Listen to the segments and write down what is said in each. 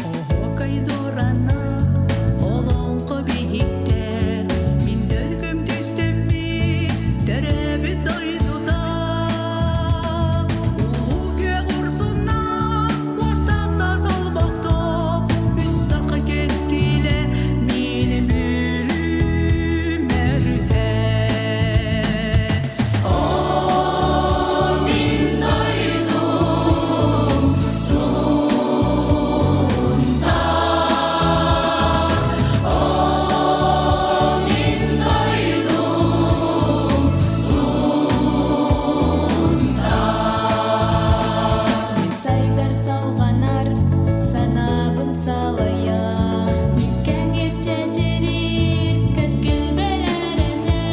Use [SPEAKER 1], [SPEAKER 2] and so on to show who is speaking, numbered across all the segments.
[SPEAKER 1] Оһуокай дуорана олоҥхо биһиктэ мин төлкөм түстэммит төрөөбүт дойдута улуу күөх урсуннаах уоттаах таас олбохтоох үс саха кэскилэ мииним Бүлүүм өрүһэ О мин дойдум
[SPEAKER 2] Сайдар салҕанар санаабын салайа Миккэҥир чэчирир кэскил бэрэрэнэр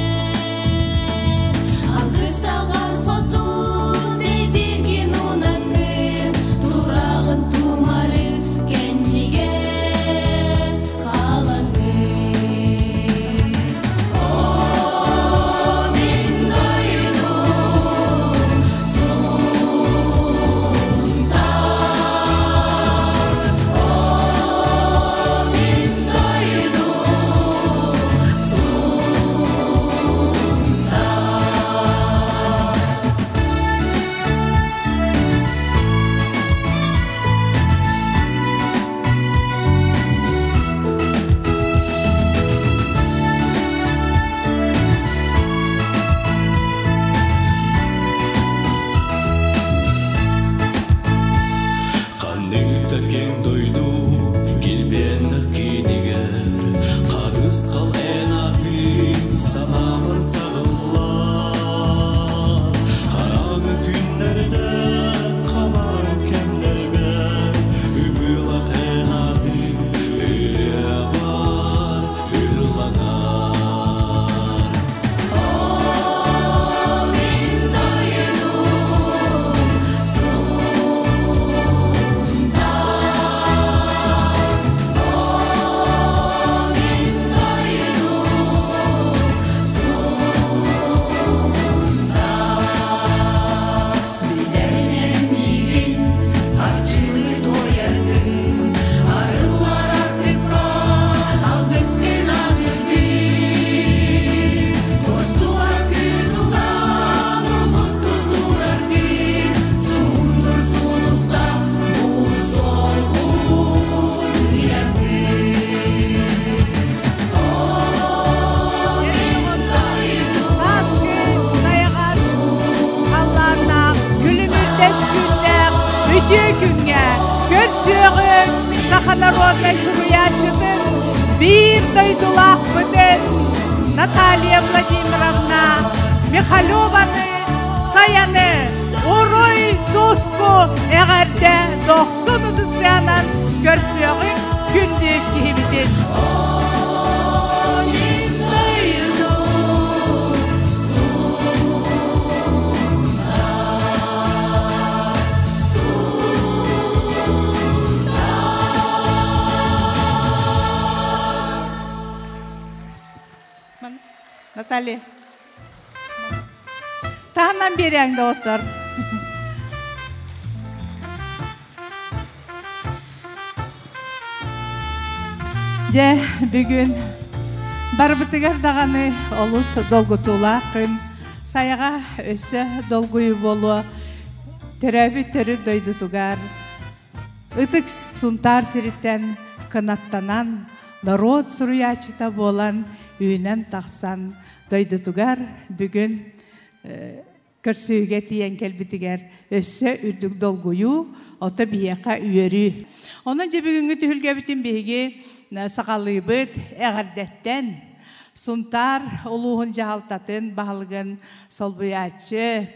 [SPEAKER 2] Алгыстаҕар хотун эбиргин унаҥын Тураҕын тумары кэннигэр хаалаҥын О мин дойдум
[SPEAKER 1] Ханнык да киэҥ дойду килбиэннэх киинигэр Харысхал эн аатын санаабар саҕыллар Хараҥа күннэрдэ хабаран кэмнэрбэр Ымыылах эн аатын ырыабар ылланар
[SPEAKER 2] Билэринэн миигин арчылыы туойаргын Арыллар артыкка алгыскын аныгын Кустугар күүс уган угутту тураргын Суһумнур сулустаах бу суолгун ыйаргын
[SPEAKER 3] Сааскы сайаҕас халлааннаах, күлүмүрдэс күннээх үтүө күҥҥэ көрсүөҕүҥ саха народнай суруйааччытын биир дойдулаахпытын Наталья Владимировна Михалеваны Сайаны уруй туску эҕэрдэ дохсун ытыстыанан көрсүөҕүҥ күндү киһибитин. Наталья. Таһынан биэриэҥ доҕоттор. Дьэ, бүгүн барбытыгар даҕаны олус долгутуулаах күн. Сайаҕа өссө долгуйуу буолуо. Төрөөбүт төрүт дойдутугар Ытык Сунтаар сириттэн кынаттанан, норуот суруйааччыта буолан үүнэн тахсан дойдутугар бүгүн көрсүһүүгэ тиийэн кэлбитигэр өссө үрдүк долгуйуу, ото биһиэхэ үөрүү. Онон дьэ бүгүҥҥү түһүлгэбитин биһиги сахалыыбыт эҕэрдэттэн Сунтаар улууһун дьаһалтатын баһылыгын солбуйааччы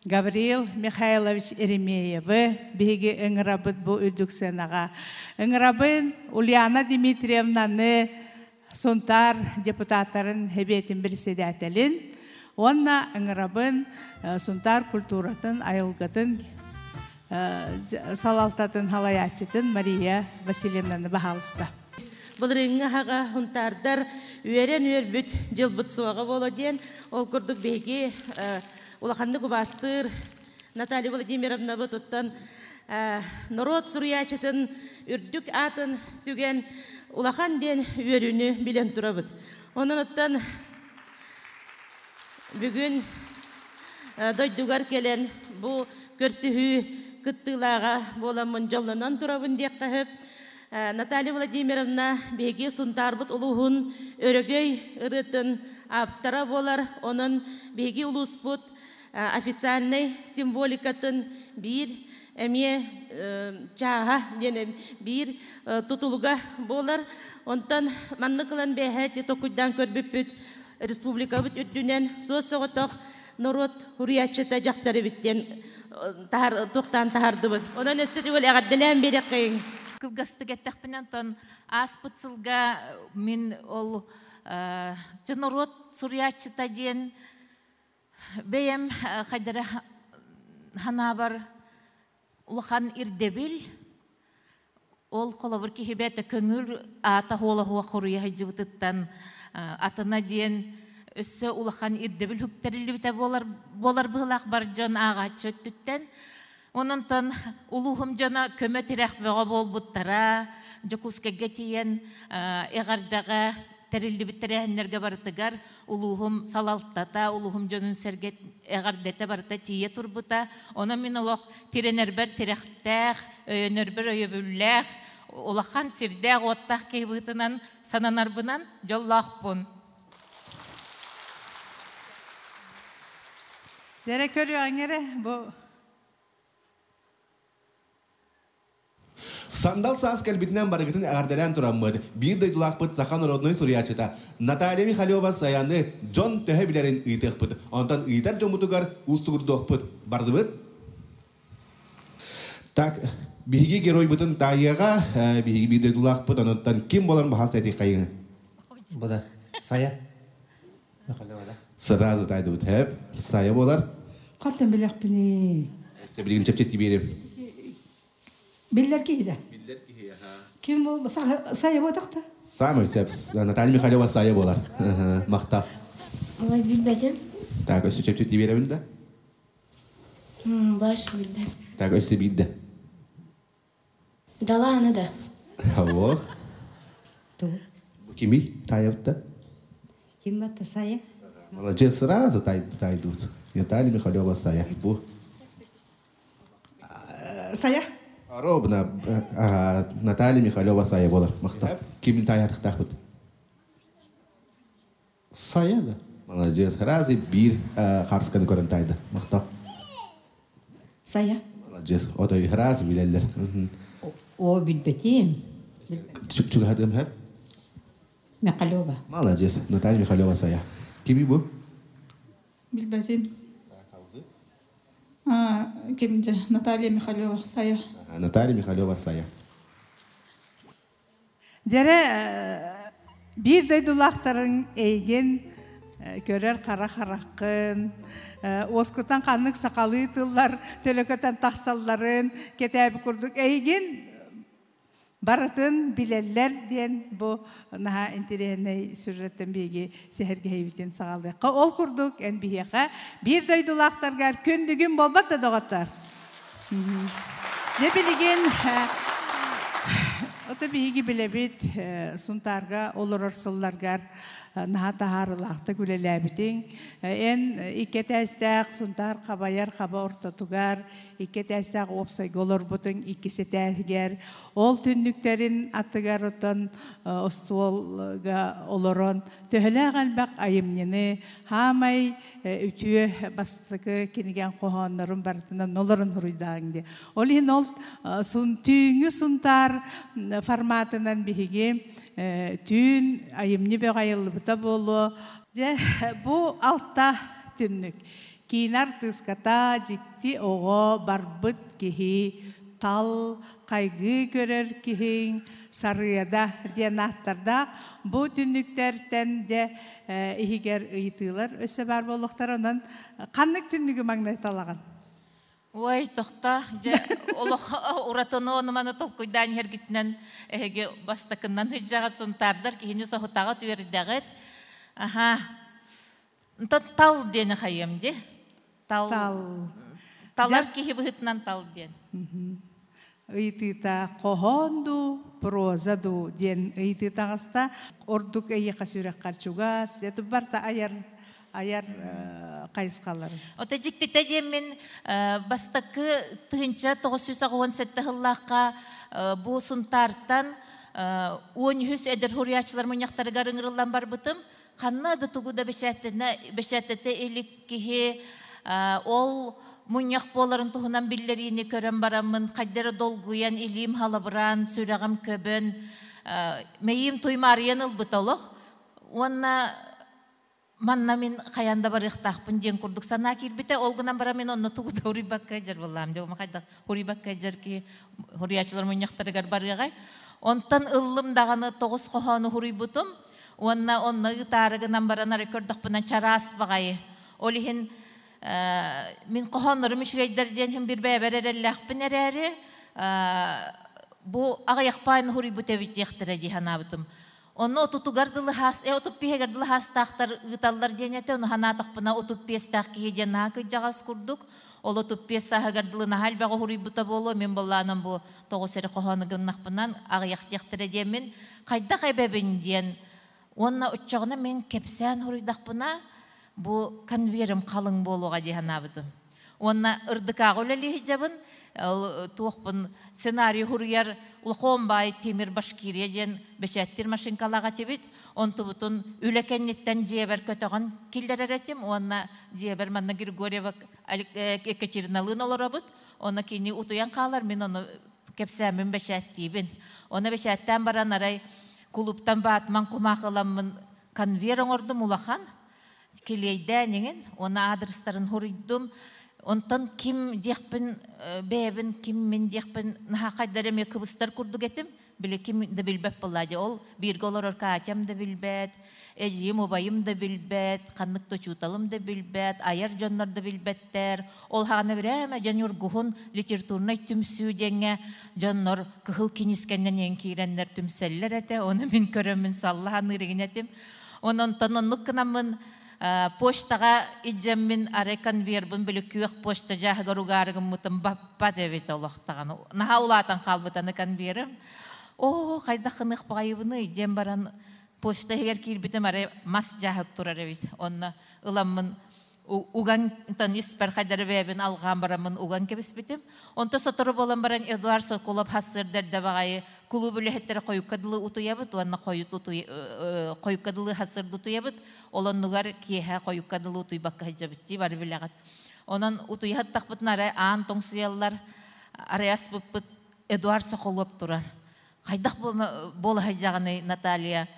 [SPEAKER 3] Гаврил Михайлович Еремеевы биһиги ыҥырабыт бу үрдүк сыанаҕа. Ыҥырабын Ульяна Дмитриевнаны Сунтаар депутаттарын Сэбиэтин председателин уонна ыҥырабын Сунтаар культуратын, айылгытын салалтатын салайааччытын Мария Васильевнаны баһаалыста.
[SPEAKER 4] Былырыыҥҥы аһаҕа хунтаардар үөрэн үөрбүт дьылбыт суоҕа буолуо диэн, ол курдук биһиги улаханнык убаастыыр Наталья Владимировнабыт туттан норуот суруйааччытын үрдүк аатын сүгэн улахан диэн үөрүүнү билэн турабыт. Онон оттон бүгүн дойдугар кэлэн бу көрсүһүү кыттыылааҕа буоламмын дьоллонон турабын диэххэ сөп. Наталья Владимировна биһиги Сунтаарбыт улууһун өрөгөй ырыатын ааптара буолар. Онон биһиги улууспут официальнай символикатын биир эмиэ чааһа диэн биир тутулуга буолар. Онтон маннык ылан бэйэһэ токуйдаан көрбүппүт республикабыт үрдүнэн суос-соҕотох норуот хуруйааччыта дьахтар эбит диэн туохтаан таһаардыбыт. Онон өссө төгүл эҕэрдэлээн биэриэххэйиҥ.
[SPEAKER 5] Кылгастык эттэхпинэ, онтон ааспыт сылга мин ол норуот суруйааччыта диэн бэйэм хайдара ханаабар улахан ирдэбил. Ол холобур киһи бэйэтэ көҥүл аата хуола хоруйа сылдьыбытыттан атына диэн өссө улахан ирдэбил үктэриллибитэ буолар буолар быһыылаах бар дьон ааҕааччы өттүттэн. Онон улууһум дьоно көмө тирэх бөҕө буолбуттара, Дьокуускайга тиийэн эҕэрдэҕэ тэриллибит тэрээһиннэргэ барытыгар улууһум салалтата, улууһум дьонун сэргэ эҕэрдэтэ барыта тиийэ турбута. Онон мин олох тирэнэрбэр тирэхтээх, өйөнөрбөр өйөбүллээх, улахан сирдээх-уоттаах киһи быһыытынан сананарбынан дьоллоохпун.
[SPEAKER 3] Дэрэ көрүөҥ бу
[SPEAKER 6] Сандал саас кэлбитинэн барыгытын эҕэрдэлээн тураммыт, биир дойдулаахпыт саха народнай суруйааччыта Наталья Михалева Саяны дьон төһө билэрин ыытыахпыт. Онтон ыытар дьоммутугар уустугурдуохпут. Бардыбыт? Так, биһиги геройбутун таайыаҕа, биһиги биир дойдулаахпыт, онтон ким болан баһаас этиэххэйиҥ?
[SPEAKER 7] Бу да, Сая. Михалева да.
[SPEAKER 6] Сразу тайдыбыт хэп, Сая болар.
[SPEAKER 8] Хантан билэхпиний?
[SPEAKER 6] Билигин чэпчэти биэрим.
[SPEAKER 8] Биллэр киһи да.
[SPEAKER 6] Биллэр киһи, аха.
[SPEAKER 8] Ким бу? Сая буотахта?
[SPEAKER 6] Самый сөп. Наталья Михалева Сая болар. Махта.
[SPEAKER 9] Ой, билбэтим.
[SPEAKER 6] Так, өссө чэпчэти биэрэбин да?
[SPEAKER 9] Баш билбэт.
[SPEAKER 6] Так, өссө биирдэ.
[SPEAKER 9] Далааны да.
[SPEAKER 6] Ох. Кими? Таябытта?
[SPEAKER 10] Ким батта Сая?
[SPEAKER 6] Молодец, сразу тайдут. Наталья Михалева Сая. Бу.
[SPEAKER 8] Сая?
[SPEAKER 6] Ровно Наталья Михалева Сая болар. Махта. Кимин таятықтақпыт?
[SPEAKER 7] Сая да.
[SPEAKER 6] Молодец. Сразу биир харсканы көрөн тайды. Махта.
[SPEAKER 10] Сая.
[SPEAKER 6] Молодец. Отой сразу билеллер.
[SPEAKER 10] О, билбэтим.
[SPEAKER 6] Чугахатым хэп?
[SPEAKER 10] Михалева.
[SPEAKER 6] Молодец. Наталья Михалева Сая. Кими бу?
[SPEAKER 11] Билбэтим. Кимде? Наталья Михалева, Сая.
[SPEAKER 6] Наталья Михалева Сая.
[SPEAKER 3] Дьэрэ биир дойдулаахтарын эйген көрөр хара хараххын, уоскутан ханнык сахалыы тыллар төлөкөтөн тахсалларын кэтээби курдук эйген барытын билэллэр диэн бу наһаа интэриэһинэй сюжеттен биһиги сэһэргэһиибитин саҕалыахха. Ол курдук эн биһиэхэ биир дойдулаахтаргар күндүгүн буолбат да доҕоттор. Дьэ билигин ото биһиги билэбит Сунтаарга олорор сылларгар наһаа таһаарылаахтык үлэлээбитиҥ. Эн икки этээстээх Сунтаар хабайар хаба ортотугар, икки этээстээх уопсайга олорбутуҥ иккис этээһигэр, ол түннүктэрин аттыгар отон остуолга олорон төһөлөөх элбэх айымньыны хаамай үтүө бастакы кинигэн хоһооннорун барытынан олорон хуруйдааҥ ди. Ол иһин ол түүҥҥү Сунтаар форматынан биһиги түүн айымньы бөҕө айыллыбыта буолуо. Дьэ бу алта түннүк. Киинэ артыыската, дьикти оҕо, барбыт киһи, тал, хайгыы көрөр киһиҥ, сарыада диэн ааттардаах. Бу түннүктэртэн дьэ иһигэр ыйытыылар өссө баар буолуохтара. Онон ханнык түннүгү маҥнай талаҕын?
[SPEAKER 5] Ой, тохто, дьэ, олох уратыны ону-маны толкуйдаан иһэргитинэн эһиги бастакыннан сылдьаҕыт, сунтаардар киһини соһутаҕыт, үөрдэҕит. Аха. Онтон тал диэни хайыам дии. Тал.
[SPEAKER 3] Тал.
[SPEAKER 5] Талар киһи быһыытынан тал диэн.
[SPEAKER 3] Ыйытыыта хоһоон дуу, проза дуу диэн ыйытыы таҕыста. Ордук эйиэхэ сүрэххэр чугас, дьэ барыта айар айар хайысхалар.
[SPEAKER 5] Ото дьиктитэ диэммин бастакы 1987 сыллаахха бу Сунтаартан 13 эдэр суруйааччылар мунньахтарыгар ыҥырыллан барбытым. Ханна да тугу да бэчээттэтэ илик киһи ол мунньах буоларын туһунан биллэриини көрөн бараммын хайда эрэ долгуйан, илиим халабыраан, сүрэҕим көбөн, мэйиим туймаарыйан ылбыта олох. Уонна манна мин хайаан да барыахтаахпын диэн курдук санаа киирбитэ. Ол гынан баран мин онно тугу да уруйбакка дьэр буоллаам. Дьэ, хайдах уруйбакка дьэр киһи суруйааччылар мунньахтарыгар барыаҕай. Онтон ыллым даҕаны тоҕус хоһоону суруйбутум. Уонна онно ыытаары гынан баран арай көрдөхпүнэ чараас баҕайы. Ол иһин мин хоһооннорум үчүгэйдэр диэн иһин бир бэйэбэр эрэллээхпин эрээри бу аҕыйахпаайын суруйбут эбит диэхтэрэ дии санаабытым. Онно отутугар дылы хаас, 35-гэр дылы хаастаахтар ыыталлар диэн этэ, ону санаатахпына 35-тээх киһи диэн наһаа кыдьаҕас курдук. Ол 35 сааһыгар дылы наһаа элбэҕи суруйбута буолуо, мин былаанам бу тоҕус эрэ хоһоону гыннахпынан аҕыйах диэхтэрэ диэммин, хайдах эбэбин диэн. Уонна оччоҕуна мин кэпсээн суруйдахпына, бу конвейерым халыҥ буолуоҕа дии санаабытым. Уонна ырдыкааҕы үлэлии сылдьабын, ол туохпун сценарий суруйар улахан баай Тимир Башкирия диэн бэчээттиир машинкалаах этибит. Онтубутун үлэ кэнниттэн дьиэбэр көтөҕөн киллэрэр этим уонна дьиэбэр манна Григорьева Екатериналыын олоробут. Онно кини утуйан хаалар, мин ону кэпсээммин бэчээттиибин. Онно бэчээттээн баран арай кулууптан баатман кумаах ыламмын конвейер оҥордум улахан. Килиэйдээн иҥин, уонна аадырыстарын суруйдум. Онтон ким диэхпин, бэйэбин киммин диэхпин наһаа хайдар эмиэ кыбыстар курдук этим. Били ким да билбэт буолла дии. Ол бииргэ олорор Катям да билбэт, эдьиийим, убайым да билбэт, ханнык да учууталым да билбэт, айар дьоннор да билбэттэр. Ол хаҕана бирээмэ дьон Ньургуһун литературнай түмсүү диэҥҥэ дьоннор кыһыл кинискэннэн иэн киирэннэр түмсэллэр этэ. Ону мин көрөммүн саллаһаныыр игин этим. Онон оннук гынаммын почтаҕа илдьэммин арай конвербын били күөх почта дьааһыгар угаары гыммытым баппат эбит олохтоҕун. Наһаа улаатан хаалбыт аны конверым. Оо, хайдах гыныах баҕайыбыный диэн баран почта иһигэр киирбитим арай мас дьааһык турар эбит. Онно ыламмын уган испэр хайдары бэйэбин алҕаан бараммын уган кэбиспитим. Онто сотору буолан баран Эдуард Соколов хассыырдар да баҕайы кулууп үлэһиттэрэ хойукка дылы утуйабыт уонна хойут хойукка дылы хассыырда утуйабыт. Ол оннугар киэһэ хойукка дылы утуйбакка сылдьабыт дии бары билэҕит. Онон утуйа арай аан тоҥсуйаллар, арай аспыппыт Эдуард Соколов турар. Хайдах буола сылдьаҕыный, Наталья?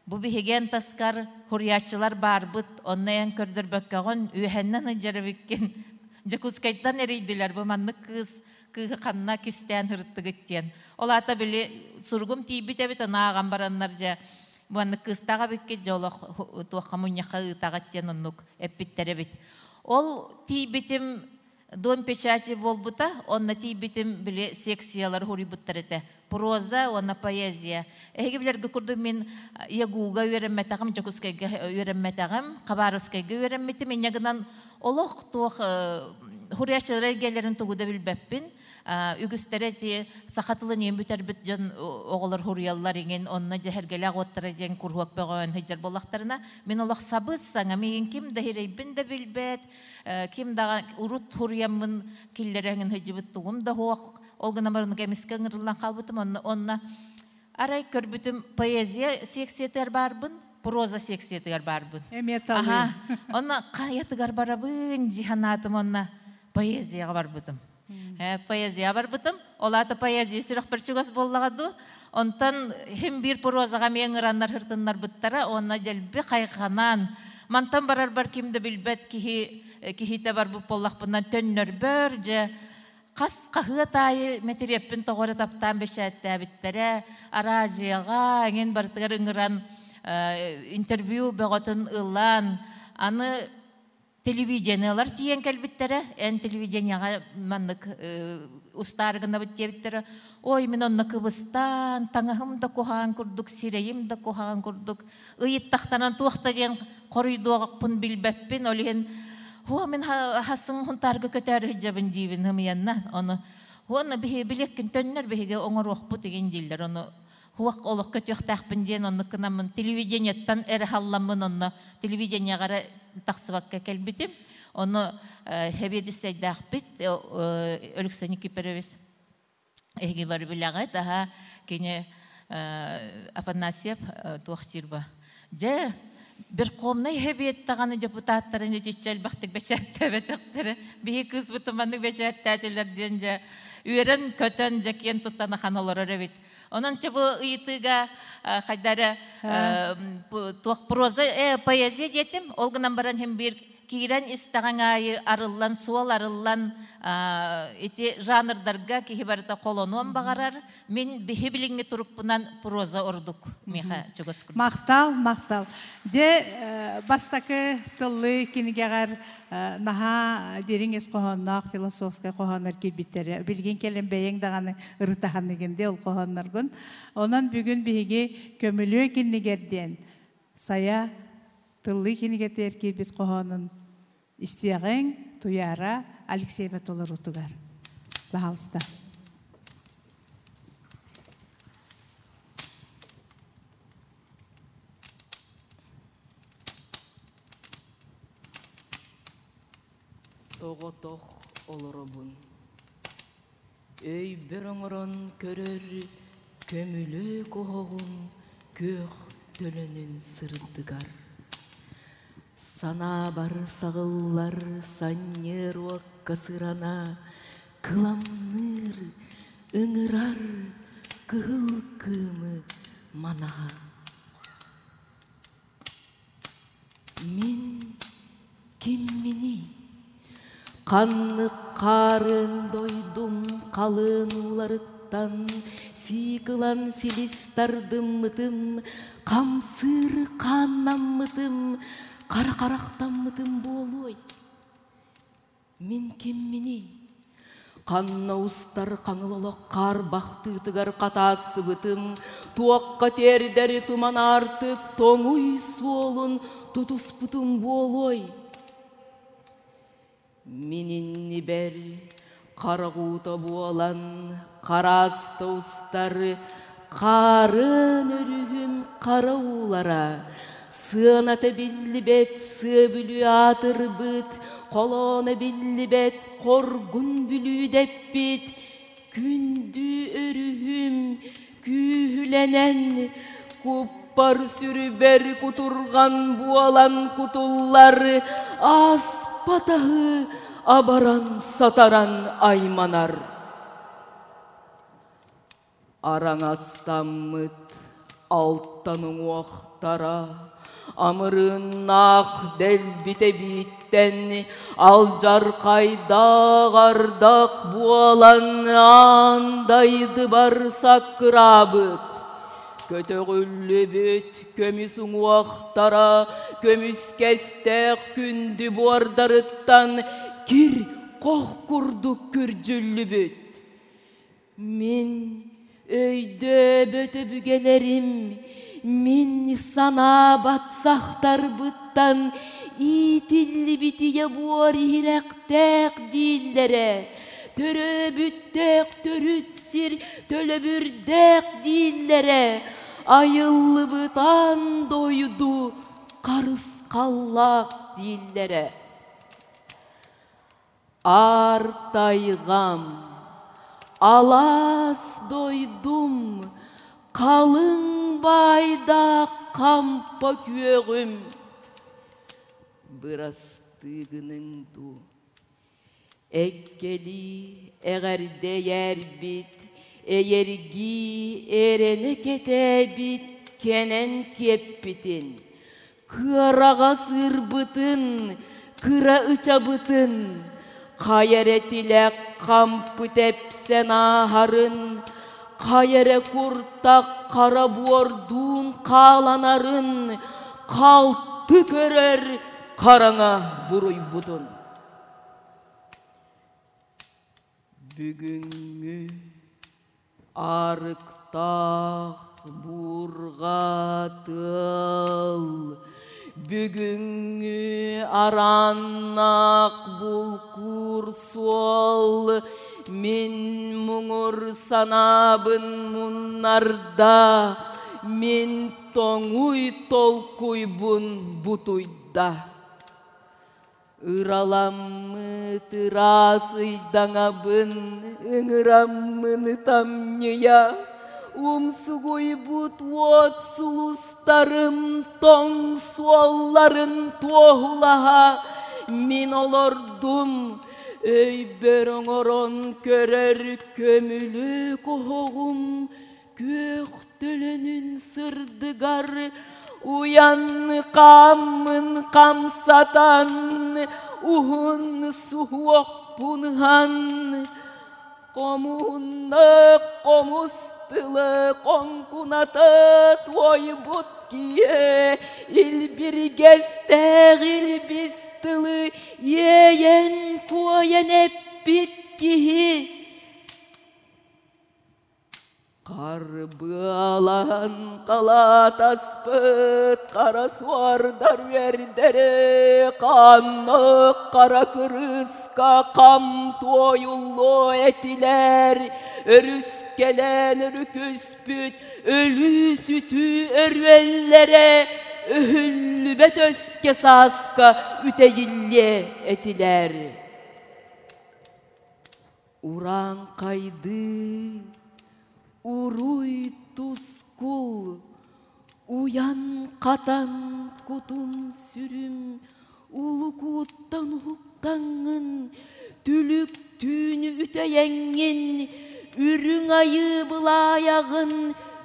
[SPEAKER 5] Бу биһиги таскар хуруйааччылар баарбыт, онно эн көрдөрбөккөҕүн, үөһэннэн ыдьарабиккин. Дьокуускайтан эрийдилэр, бу маннык кыыс кыыһы ханна кистээн һырыттыгыт диэн. Ол аата били суругум тиийбит эбит, ону ааҕан бараннар дьэ бу маннык кыыстаах эбиккит, дьэ олох туохха мунньахха ыытаҕыт диэн оннук эппиттэр эбит. Ол тиийбитим Дом печати буолбута, онно тиийбитим били секциялар суруйбуттар этэ. Проза уонна поэзия. Эһиги билэргэ курдук мин ЯГУга үөрэммэтэҕим, Дьокуускайга үөрэммэтэҕим, Хабаровскайга үөрэммитим. Инньэ гынан олох туох суруйааччылар эйгэлэрин тугу да билбэппин. Үгүстэрэ ити саха тылын иэн бүтэрбит дьон оҕолор суруйаллар иҥин, онно дьэһэргэлээх уоттара диэн куруһуок бөҕөөн сылдьар буоллахтарына, мин олох сабыс саҥа миигин ким да иһирэйбин да билбэт, ким даҕа урут суруйаммын киллэрэҥин сылдьыбыт тугум да суох. Ол гынан баран эмискэ ыҥырыллан хаалбытым. Онно арай көрбүтүм поэзия секциятыгар баарбын, проза секциятыгар баарбын.
[SPEAKER 3] Эмиэ талыы.
[SPEAKER 5] Онно хайатыгар барабын дии санаатым, онно поэзияҕа барбытым. Поэзия барбытым. Ол аата поэзия сүрэхпэр чугас буоллаҕа дуу. Онтон хим биир прозаҕа эмиэ ыҥыраннар һыртыннарбыттара, онно дэлби хайҕанан, Мантан барарбар ким да билбэт киһи киһитэ барбыт буоллахпына төннөрбөр дьэ хас хаһыат аайы мэтириэппин тоҕо эрэ таптаан бэчээттээбиттэрэ, араадьыйаҕа эҥин барытыгар ыҥыран интервью бөҕөтүн ылан, аны телевидениелар тиийэн кэлбиттэрэ, эн телевидениеҕа маннык устаары гынабыт диэбиттэрэ. Ой, мин онно кыбыстаан, таҥаһым да куһаҕан курдук, сирэйим да куһаҕан курдук, ыйыттахтаран туох да диэн хоруйдуоҕаппын билбэппин, ол иһин Хуа мин хасын хунтаарга көтөөрү сылдьабын диибин ымыйанна. Ону уонна биһи билиэккин төннөр биһиги оҥоруохпут игин дииллэр. Ону хуах олох көтүөхтээхпин диэн оннук гынаммын телевидениеттан эрэ халламмын онно телевидениеҕа эрэ тахсыбакка кэлбитим. Ону хэбиэдиссэйдээхпит Алексей Никифорович эһиги бары билэҕит аһа кини Афанасьев туох диир ба дьэ Верховнай Сэбиэт даҕаны депутаттарын итиччэ элбэхтик бэчээттээбэтэхтэрэ биһи кыыспытын маннык бэчээттээтилэр диэн дьэ үөрэн-көтөн дьэ киэн туттан ахан олорор эбит. Онон чэ бу ыйытыыга хайда эрэ туох проза поэзия диэтим ол гынан баран иһин биир киирэн истэҕиҥ аайы арыллан, суол арыллан ити жанрдарга киһи барыта холонуон баҕарар. Мин биһи билиҥҥи турукпунан проза ордук миэхэ чугас курдук.
[SPEAKER 3] Махтал, махтал. Дьэ, бастакы тыллыы кинигэҕэр наһаа дириҥ ис хоһоонноох философскай хоһооннор киирбиттэрэ. Билигин кэлэн бэйэҥ даҕаны ырытаһаныгын дии ол хоһоонноргун. Онон бүгүн биһиги көмүлүө кинигэр диэн Сайа Тыллыы кинигэтигэр киирбит хоһоонун истиэҕиҥ Туйаара Алексеева толоруутугар. Баһаалыста.
[SPEAKER 12] Соҕотох олоробун. Өйбөр оҥорон көрөр көмүлүөк оһоҕум күөх төлөнүн сырдыгар. Санаабар саҕыллар санньыар уокка сырана кыламныыр, ыҥырар кыһыл кыымы манаһа. Мин кимминий? Ханнык хаарын дойдум халыан ууларыттан сиикылан силис тардыммытым, хамсыыр хааннаммытым, хара харахтаммытым буолуой? Мин кимминий? Ханна устар хаҥыл олох хаарбахтыытыгар хатаастыбытым, туохха тиэрдэри туман аартык тоҥуй суолун тутуспутум буолуой? Мин иннибэр харах уута буолан харааста устар Хаарыан өрүһүм хара уулара, сыаната биллибэт сыа Бүлүү аатырбыт, холооно биллибэт хоргун Бүлүү дэппит, күндү өрүһүм күүһүлэнэн, куппар сүрүбэр кутурҕан буолан кутуллар, ааспатаһы абаран-сатаран айманар. Араҥастаммыт алтан уҥуохтара амырыыннаах дэлби тэбииттэн алдьархайдаах ардах буолан аан дайдыбар саккыраабыт. Көтөҕүллүбүт көмүс уҥуохтара көмүскэстээх күндү буордарыттан кир-хох курдук күрдьүллүбүт. Мин өйдөөбөт өбүгэлэрим, мин санаабат сахтарбыттан иитиллибитийэ буор иһирэхтээх дииллэрэ, төрөөбүттээх төрүт сир төлөбүрдээх дииллэрэ, айыллыбыт аан дойду харысхаллаах дииллэрэ. Аар тайҕам, алаас дойдум, халыҥ баайдаах хампа күөҕүм. Бырастыы гыныҥ дуу, эккэлии эҕэрдэйэрбит, эйэргии эрэнэ кэтээбит кэнэн киэппитин. Кыараҕа сыырбытын, кыра ычабытын, хайа эрэ тилэх хампы тэпсэн ааһарын, хайа эрэ куртах хара буордуун хааланарын халты көрөр хараҥа буруйбутун. Бүгүҥҥү Арыктаах буурҕа тыал бүгүҥҥү арааннаах булкуур суол мин муҥур санаабын муннарда, мин тоҥуй толкуйбун бутуйда. Ыраламмыт ыраас ыйдаҥабын ыҥыраммын ытамньыйа, умсугуйбут уот сулустарым тоҥ суолларын туоһулаһа мин олордум, өйбөр оҥорон көрөр көмүлүк оһоҕум күөх төлөнүн сырдыгар уйан хааммын хамсатан уһун суһуохпун ыһан хомуһунна хомус тылы хоҥкуната туойбут киһи илбиргэстээх илбис тылы иэйэн куойан эппит киһи Харбыалаһан халаатаспыт хара суордар үөрдэри ханнык хара кырыска хам туойуллуо этилэр, өрүскэлээн өрүкүспүт өлүү-сүтүү өрүөллэрэ өһүллүбэт өскө сааска үтэйиллиэ этилэр. Урааҥхайдыы, уруй-тускул, уйан-хатан кутум-сүрүм улукууттан уһуктаҥҥын, түлүк түүнү үтэйэҥҥин, үрүҥ айыы былаайаҕын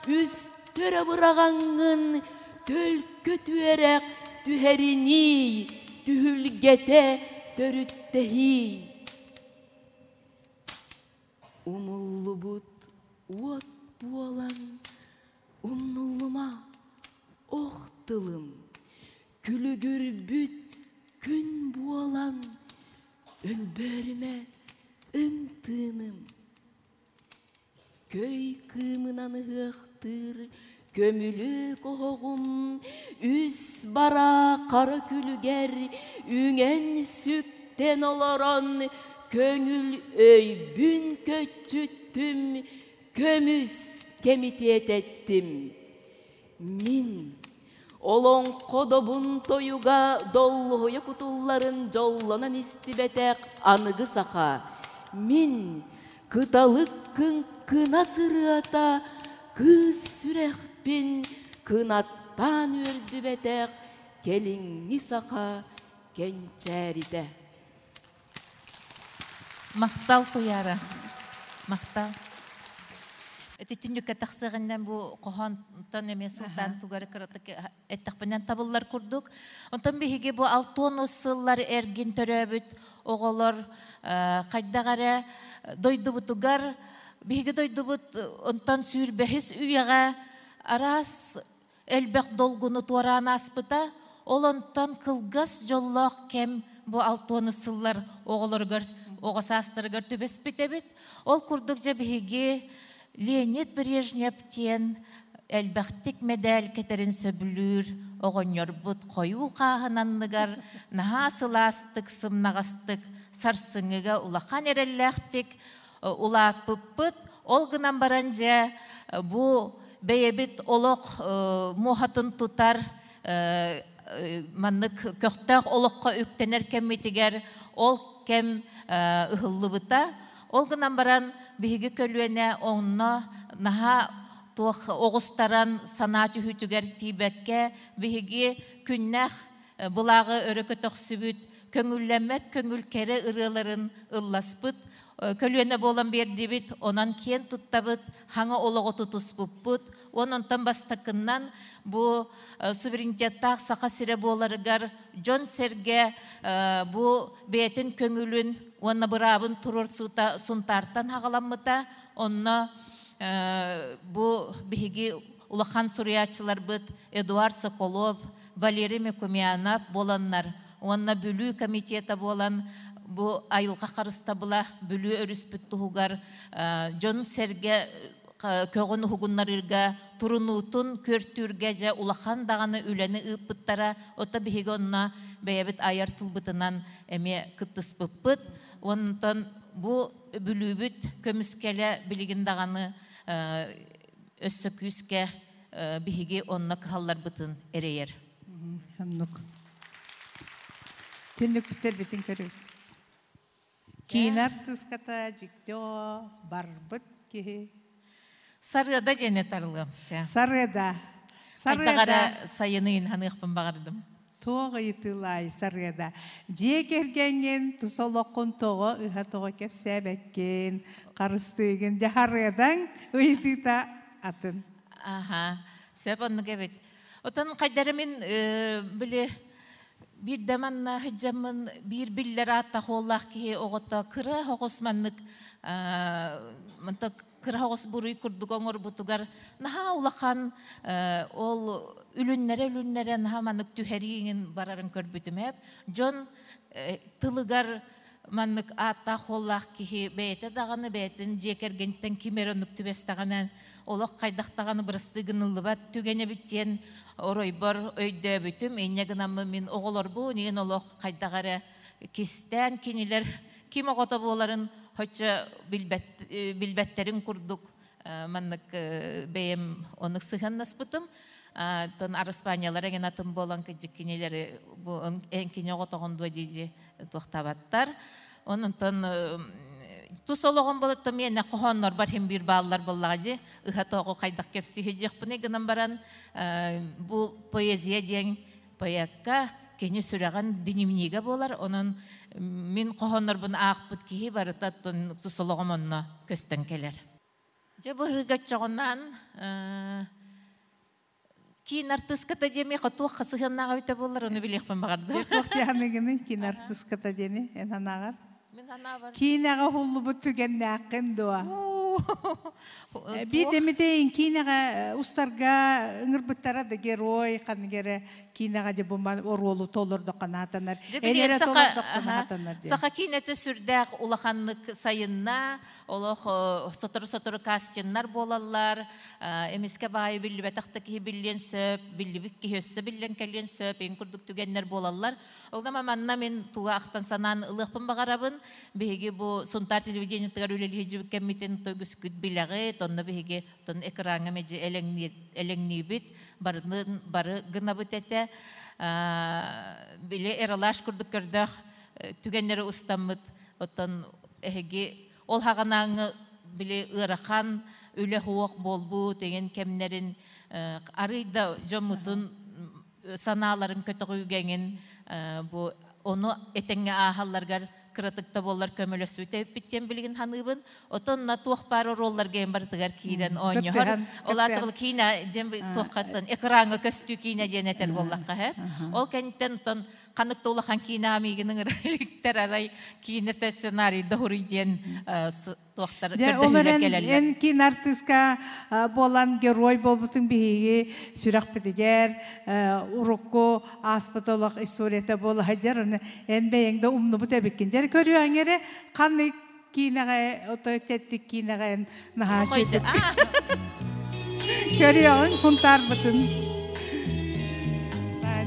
[SPEAKER 12] үстөрө быраҕаҥҥын, төлкө түөрэх түһэриниий, түһүлгэтэ төрүттэһиий. Умуллубут уот буолан умнуллума ох тылым, күлүгүрбүт күн буолан өлбөөрүмэ өҥ тыыным. Көй кыымынан ыһыахтыыр көмүлүөк оһоҕум үс бара хара күлүгэр үҥэн-сүктэн олорон көҥүл өйбүн көччүттүм, көмүс кэмитиэтэттим. Мин олоҥхо добун тойуга доллоһуйа кутулларын дьоллонон истибэтэх аныгы саха. Мин кыталык кыҥкына сырыата кыыс сүрэхпин кынаттаан үөрдүбэтэх кэлиҥҥи саха кэнчээритэ.
[SPEAKER 5] Махтал Туйаара. Махтал. Эти түннүккэ тахсыаҕыннан бу хоһоонтон эмиэ сылтаан тугары кыратык эттэхпинэн табыллар курдук. Онтон биһиги бу алтуон сыллар эргин төрөөбүт оҕолор хайдах эрэ дойдубутугар биһиги дойдубут онтон сүүрбэһис үйэҕэ араас элбэх долгуну туораан ааспыта. Ол онтон кылгас дьоллоох кэм бу алтуону сыллар оҕолоругар оҕо саастарыгар түбэспит эбит. Ол курдук дьэ биһиги Леонид Брежнев диэн элбэхтик мэдээл кэтэрин сөбүлүүр оҕонньорбут хойуу хааһын анныгар наһаа сылаастык, сымнаҕастык, сарсыҥҥыга улахан эрэллээхтик улааппыппыт. Ол гынан баран дьэ бу бэйэбит олох муоһатын тутар маннык көхтөөх олоххо үктэнэр кэммитигэр ол кэм ыһыллыбыта. Ол гынан баран биһиги көлүөнэ онно наһаа туох оҕустаран санаа түһүүтүгэр тиийбэккэ биһиги күннээх былааҕы өрө көтөхсүбүт, көҥүллэммэт көҥүл кэрэ ырыаларын ылласпыт. көлүөнэ буолан биэрдибит, онон киэн туттабыт, хаҥа олоҕу тутуспуппут. Онон бастакыннан бу суверенитеттаах Саха сирэ буоларыгар дьон-сэргэ бу бэйэтин көҥүлүн уонна быраабын туруорсуута Сунтаартан хаҕаламмыта. Онно бу биһиги улахан суруйааччыларбыт Эдуард Соколов, Валерий Мекумянов буоланнар уонна Бүлүү комитета буолан бу айылҕа харыстабыла Бүлүү өрүспүт туһугар дьон-сэргэ көҕүн уһугуннарыырга турунуутун күөртүүргэ дьэ улахан даҕаны үлэни ыыппыттара. Ото биһиги онно бэйэбит айар тылбытынан эмиэ кыттыспыппыт. Онтон бу Бүлүүбүт көмүскэлэ билигин даҕаны өссө күүскэ биһиги онно кыһалларбытын эрэйэр.
[SPEAKER 3] Оннук. Түннүкпүттэр битин көрүбүт. Киин артыската дьиктио барбыт киһи.
[SPEAKER 5] Сарыада диэни тарылыам.
[SPEAKER 3] Сарыада.
[SPEAKER 5] Сарыада. Сайыныын ханыахпын баҕардым.
[SPEAKER 3] Туох ыйытыылаай Сарыада. Дьиэ кэргэҥҥин тус олоххун тоҕо ыһа тоҕо кэпсээбэккин, харыстыыгын дьаһарыадаҥ ыйытыыта атын.
[SPEAKER 5] Аха, сөп оннук эбит. Отон хайдары мин били биирдэ манна сылдьаммын биир биллэр ааттаах уоллаах киһи оҕото кыра оҕус маннык манта кыра оҕус буруй курдук оҥорбутугар наһаа улахан ол үлүннэрэ-үлүннэрэ наһаа маннык түһэрииҥин барарын көрбүтүм эп. Дьон тылыгар маннык ааттаах уоллаах киһи бэйэтэ даҕаны бэйэтин дьиэ кэргэниттэн ким эрэ оннук түбэстэҕинэ олох хайдах даҕаны бырастыы гыныллыбат түгэн эбит диэн оройбор өйдөөбүтүм. Инньэ гынаммын мин оҕолорбун иин олох хайдах эрэ кистээн кинилэр ким оҕото буоларын хоччо билбэт, билбэттэрин курдук маннык бэйэм оннук сыһыаннаспытым. Тон Араспаанньалар эҥин атын буолан кыдьык кинилэри бу эн кини оҕотоҕун дуо дии туохтаабаттар. Онтон тус олоҕум болотто миэнэ хоһооннорбор хим биир бааллар буоллаҕа дии. Ыһа тоҕу хайдах кэпсиһи гынан баран бу поэзия диэн поэкка кини сүрэҕин дневнигэ буолар. Онон мин хоһооннорбун аахпыт киһи барыта тус олоҕум онно көстөн кэлэр. Дьэ быһыыга чоҕунан киин артыската диэми хотуох хасыһыаннааҕа эбитэ буоллар, ону билиэхпин баҕардым.
[SPEAKER 3] Туох диэханыгыный киин артыската диэни эн санааҕар?
[SPEAKER 5] Мин санаабар.
[SPEAKER 3] Киинэҕэ уһуллубут түгэннээххин дуо? Биир эмитейин киинэҕэ устарга ыҥырбыттара да герой ханнык эрэ киинэҕэ дьэ бу оруолу толордоххо наатанар. Эн эрэ толордоххо наатанар диэн.
[SPEAKER 5] Саха киинэтэ сүрдээх улаханнык сайынна, олох сотору-сотору кастиннар буолаллар, эмискэ баайы биллибэтэх да киһи биллиэн сөп, биллибит киһи өссө биллэн кэлиэн сөп, эн курдук түгэннэр буолаллар. Ол да манна мин туга ахтан санаан ылыахпын баҕарабын. Биһиги бу Сунтаар телевидениетыгар үлэлиһи кэммитин тойгүскүт билэҕит, онно биһиги тон экраҥҥа меди элэҥниибит, барытын бары гынабыт этэ. Били эралаш курдук көрдөөх түгэннэри устаммыт, оттон эһиги ол хаҕанааҥҥы били ыарахан үлэ хуох буолбут деген кэмнэрин арый да дьоммутун санааларын көтөҕүүгэҥин бу ону этэҥҥэ ааһалларгар кыратык да буоллар көмөлөспүтэ эппиттиэн билигин ханыыбын. Отон на туох баар оруолларга эн барытыгар киирэн оонньоһор. Ол аата киинэ диэн туоххаттан экраҥҥа көстүү киинэ диэн этэр буоллахха һэ. Ол кэнниттэн тон ханнык да улахан киинэ амигин ыҥырар арай киинэ сценарий да диэн туохтар
[SPEAKER 3] Дьэ, ол эрэн эн киин артыска буолан герой буолбутун биһиги сүрэхпитигэр урукку ааспыт олох историята буола сылдьар. Аны эн бэйэҥ да умнубут эбиккин. Дьэ, көрүөҥ эрэ ханнык киинэҕэ ото тэттик киинэҕэ эн наһаа үчүгэй. Көрүөҕүҥ хунтаарбытын.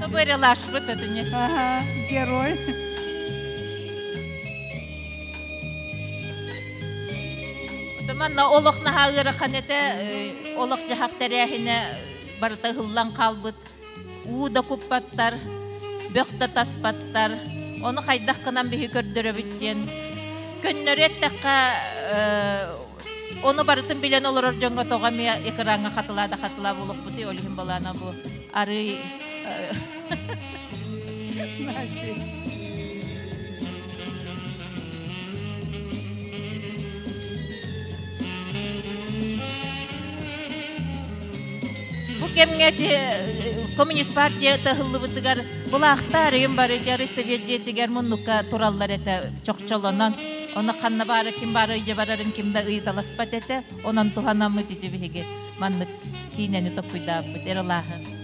[SPEAKER 5] Тобырылашпыт это не.
[SPEAKER 3] Ага, герой.
[SPEAKER 5] Манна олох наһаа ыарахан этэ, олох дьаһах тэрээһинэ барыта ыһыллан хаалбыт. Уу да куппаттар, бөх да таспаттар. Ону хайдах гынан биһи көрдөрөбүт диэн. Көннөрү эттэххэ, ону барытын билэн олорор дьоҥҥо тоҕо эмиэ экраҥҥа хатылаа да хатылаа буолуохпутуй, ол иһин балаана бу арый Бу кэмҥэ коммунист партия таһыллыбытыгар былаахтаар ыйым бары дьары совет дьиэтигэр муннукка тураллар этэ чохчолонон. Оны ханна баары ким баары ыйдьа барарын ким да ыйыталаспат этэ. Онон туһанаммыт ити биһиги маннык киинэни токкуйдаабыт эралааһы.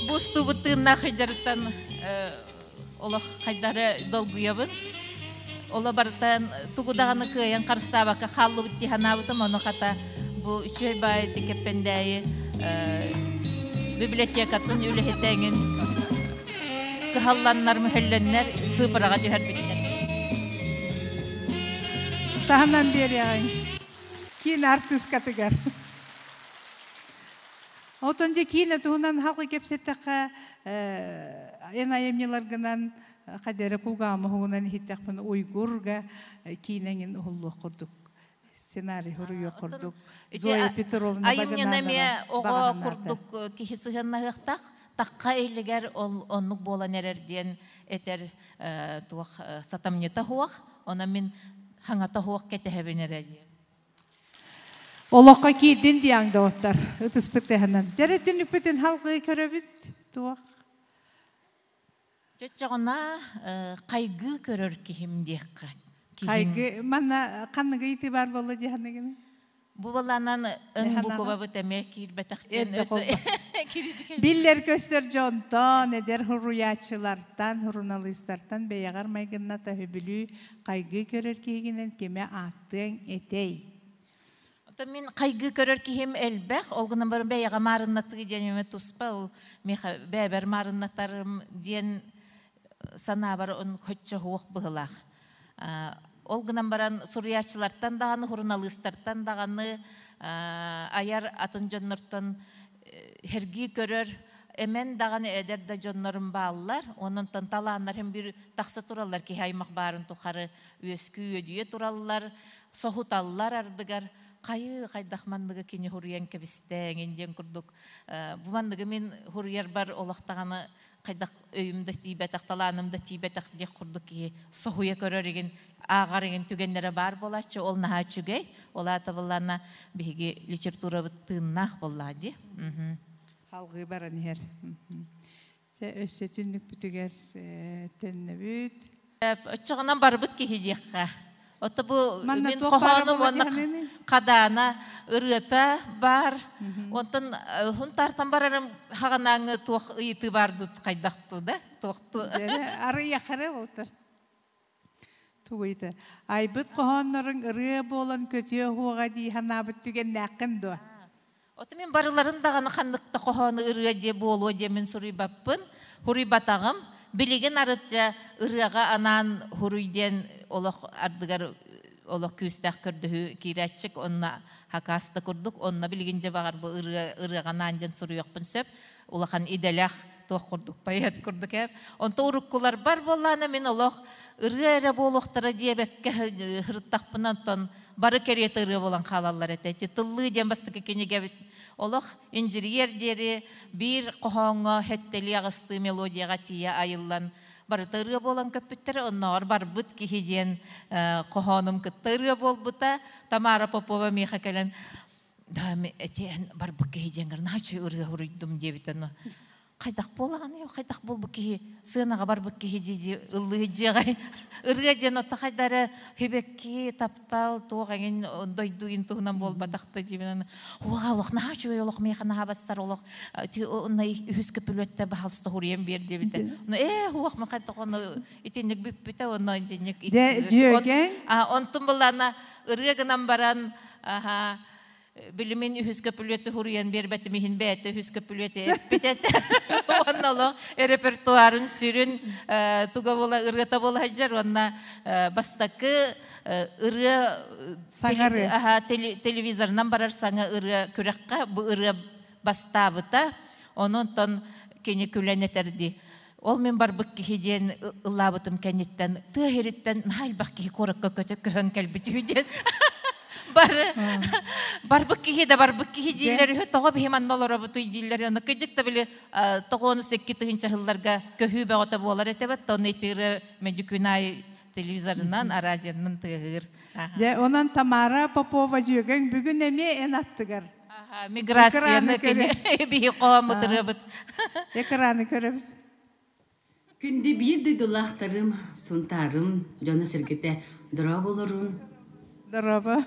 [SPEAKER 5] Бу устубут тыыннаах дьарыктан олох хайдары долгуйабын. Ола барытан тугу даҕаны кыайан харыстаабакка хааллыбыт дии санаабытым, ону хата бу үчүгэй баайы Кэппэндээйи библиотекатын үлэһитэҥин кыһалланнар, мүһэллэннэр сыыпараҕа түһэрбиттэр.
[SPEAKER 3] Таһынан биэриэҕиҥ. Киин артыыскатыгар. Отон дьэ киинэ туһунан халқы кэпсэттэххэ, эн айымньыларгынан хадера кулгаама уһугунан иһиттэхпин уйгурга киинэҥин уһуллуох курдук сценарий хуруйуох курдук Зоя Петровна
[SPEAKER 5] Айымньыны эмиэ оҕо курдук киһи сыһыаннаһыахтаах тахха илигэр ол оннук буолан эрэр диэн этэр туох сатамньыта суох онон мин хаҥата суох кэтэһэбин эрэ диэн
[SPEAKER 3] Олоххо киирдин диаҥ доҕоттор, ытыспыт тыһанан. Дьэрэ түннүкпүтүн халгыы көрөбүт, туох?
[SPEAKER 5] Чоччоҕуна хайгыы көрөр киһим диэххэ.
[SPEAKER 3] Хайгыы, манна ханныгы ыйытыы баар буолла дии ханныгыны?
[SPEAKER 5] Бу баланан өҥ букубабыт эмиэ киирбэтэхтэн
[SPEAKER 3] Биллэр көстөр дьонтон, эдэр суруйааччылартан, суруналыыстартан бэйэҕэр майгынната сөбүлүү хайгыы көрөр киһигинэн кимэ ааттыаҥ этэй?
[SPEAKER 5] Оттон мин хайгыы көрөр киһим элбэх, ол гынан баран бэйэҕэ маарыннатыы диэн эмэ туспа, ол миэхэ бэйэбэр маарыннатарым диэн санаабар он хоччо суох быһылаах. Ол гынан баран суруйааччылартан даҕаны, суруналыыстартан даҕаны айар атын дьоннортон сэргии көрөр эмэн даҕаны эдэр да дьоннорум бааллар. Онон талааннар һин бир тахса тураллар киһи аймах баарын тухары үөскүү үөдүйэ тураллар, соһуталлар ардыгар хайыы хайдах манныгы кини хуруйан кэбистээҥин диэн курдук бу манныгы мин хуруйарбар олох даҕаны хайдах өйүм да тиийбэтэх, талааным да тиийбэтэх диэх курдук киһи соһуйа көрөр игин, ааҕар игин түгэннэрэ баар буолааччы, ол наһаа үчүгэй. Ол аата буоллаана биһиги литературабыт тыыннаах буоллаа дии.
[SPEAKER 3] Халгыы баран иһэр. Чэ, өссө түннүкпүтүгэр төннөбүт.
[SPEAKER 5] Оччоҕунан барбыт киһи диэххэ. Ото бу мин хоһоонум уонна хадаана ырыата баар. Онтон хунтаартан барарым хаҕанааҥы туох ыйытыы баар дут хайдахту да туохту.
[SPEAKER 3] Арыйахара болтар. Тугуйта. Айбыт хоһоонноруҥ ырыа буолан көтүө хуоҕа дии санаабыт түгэннээххин дуо?
[SPEAKER 5] Ото мин барыларын даҕаны ханнык да хоһоону ырыа диэ буолуо диэммин суруйбаппын, хуруйбатаҕым. Билигин арытча ырыаҕа анаан хуруй диэн олох ардыгар олох күүстээх көрдөһүү киирээччик, онно хакаас да курдук, онно билигин дьэ баҕар бу ырыа ырыаҕа анаан диэн суруйуохпун сөп. Улахан идэлээх туох курдук поэт курдук ээ. Онто уруккуларбар буоллаана мин олох ырыа эрэ буолуохтара диэбэккэ сырыттахпына онтон бары кэриэтэ ырыа буолан хаалаллар этэ. Ити Тыллыы диэн бастакы кинигэбит олох инженер диэри биир хоһооҥҥо хэттэлии аҕыстыы мелодияҕа тиийэ айыллан барыта ырыа буолан көппүттэрэ. Оннооҕор барбыт киһи диэн хоһоонум кытта ырыа буолбута. Тамара Попова миэхэ кэлэн да этиэн барбыт киһи диэн наһаа ырыа суруйдум диэбитэ хайдах буолаҕын хайдах буолбут киһи сыанаҕа барбыт киһи дии ыллыы дьиэҕэ ырыа диэн отто хайда эрэ хүбэкки таптал туох эҥин дойду ин туһунан буолбатахта диибин уа олох наһаа үчүгэй олох миэхэ наһаа бассар олох онно үһүс көпүлүөттэ баһалста хуруйан биэр диэбитэ ээ уох ма хайдах ону итинник бүппүтэ онно итинник
[SPEAKER 3] дьүөгэҥ
[SPEAKER 5] онтун былаана ырыа гынан баран аха билимин үһүс көпүлүөтү хуруйан биэрбэтим иһин бэйэтэ үһүс көпүлүөтү эппит этэ. Уонна олох репертуарын сүрүн туга буола ырыата буола сылдьар уонна бастакы ырыа
[SPEAKER 3] саҥа
[SPEAKER 5] телевизорынан барар саҥа ырыа күрэххэ бу ырыа бастаабыта. Онон кини күлэн этэрди. Ол мин барбыт киһи диэн ыллаабытым кэнниттэн тыа иһириттэн наһаа элбэх киһи куоракка көтө көһөн кэлбит үһү диэн. Бары барбыт киһи да барбыт киһи дииллэр үһү, тоҕо биһи манна олоробутуй дииллэр. Ону кыдьык да били тоҕуонус икки тыһыынча көһүү бөҕөтө буолар этебет, тону итири медикүн аайы телевизорынан, арадионан тыаһыыр.
[SPEAKER 3] Дьэ, онон Тамара Попова дьүөгэҥ бүгүн эмиэ эн аттыгар.
[SPEAKER 5] Миграцияны кини биһи хоһооммут.
[SPEAKER 3] Экраны көрөбүт.
[SPEAKER 13] Күндү биир дойдулаахтарым, Сунтаарым дьоно-сэргэтэ дорооболорун.
[SPEAKER 3] Дорообо.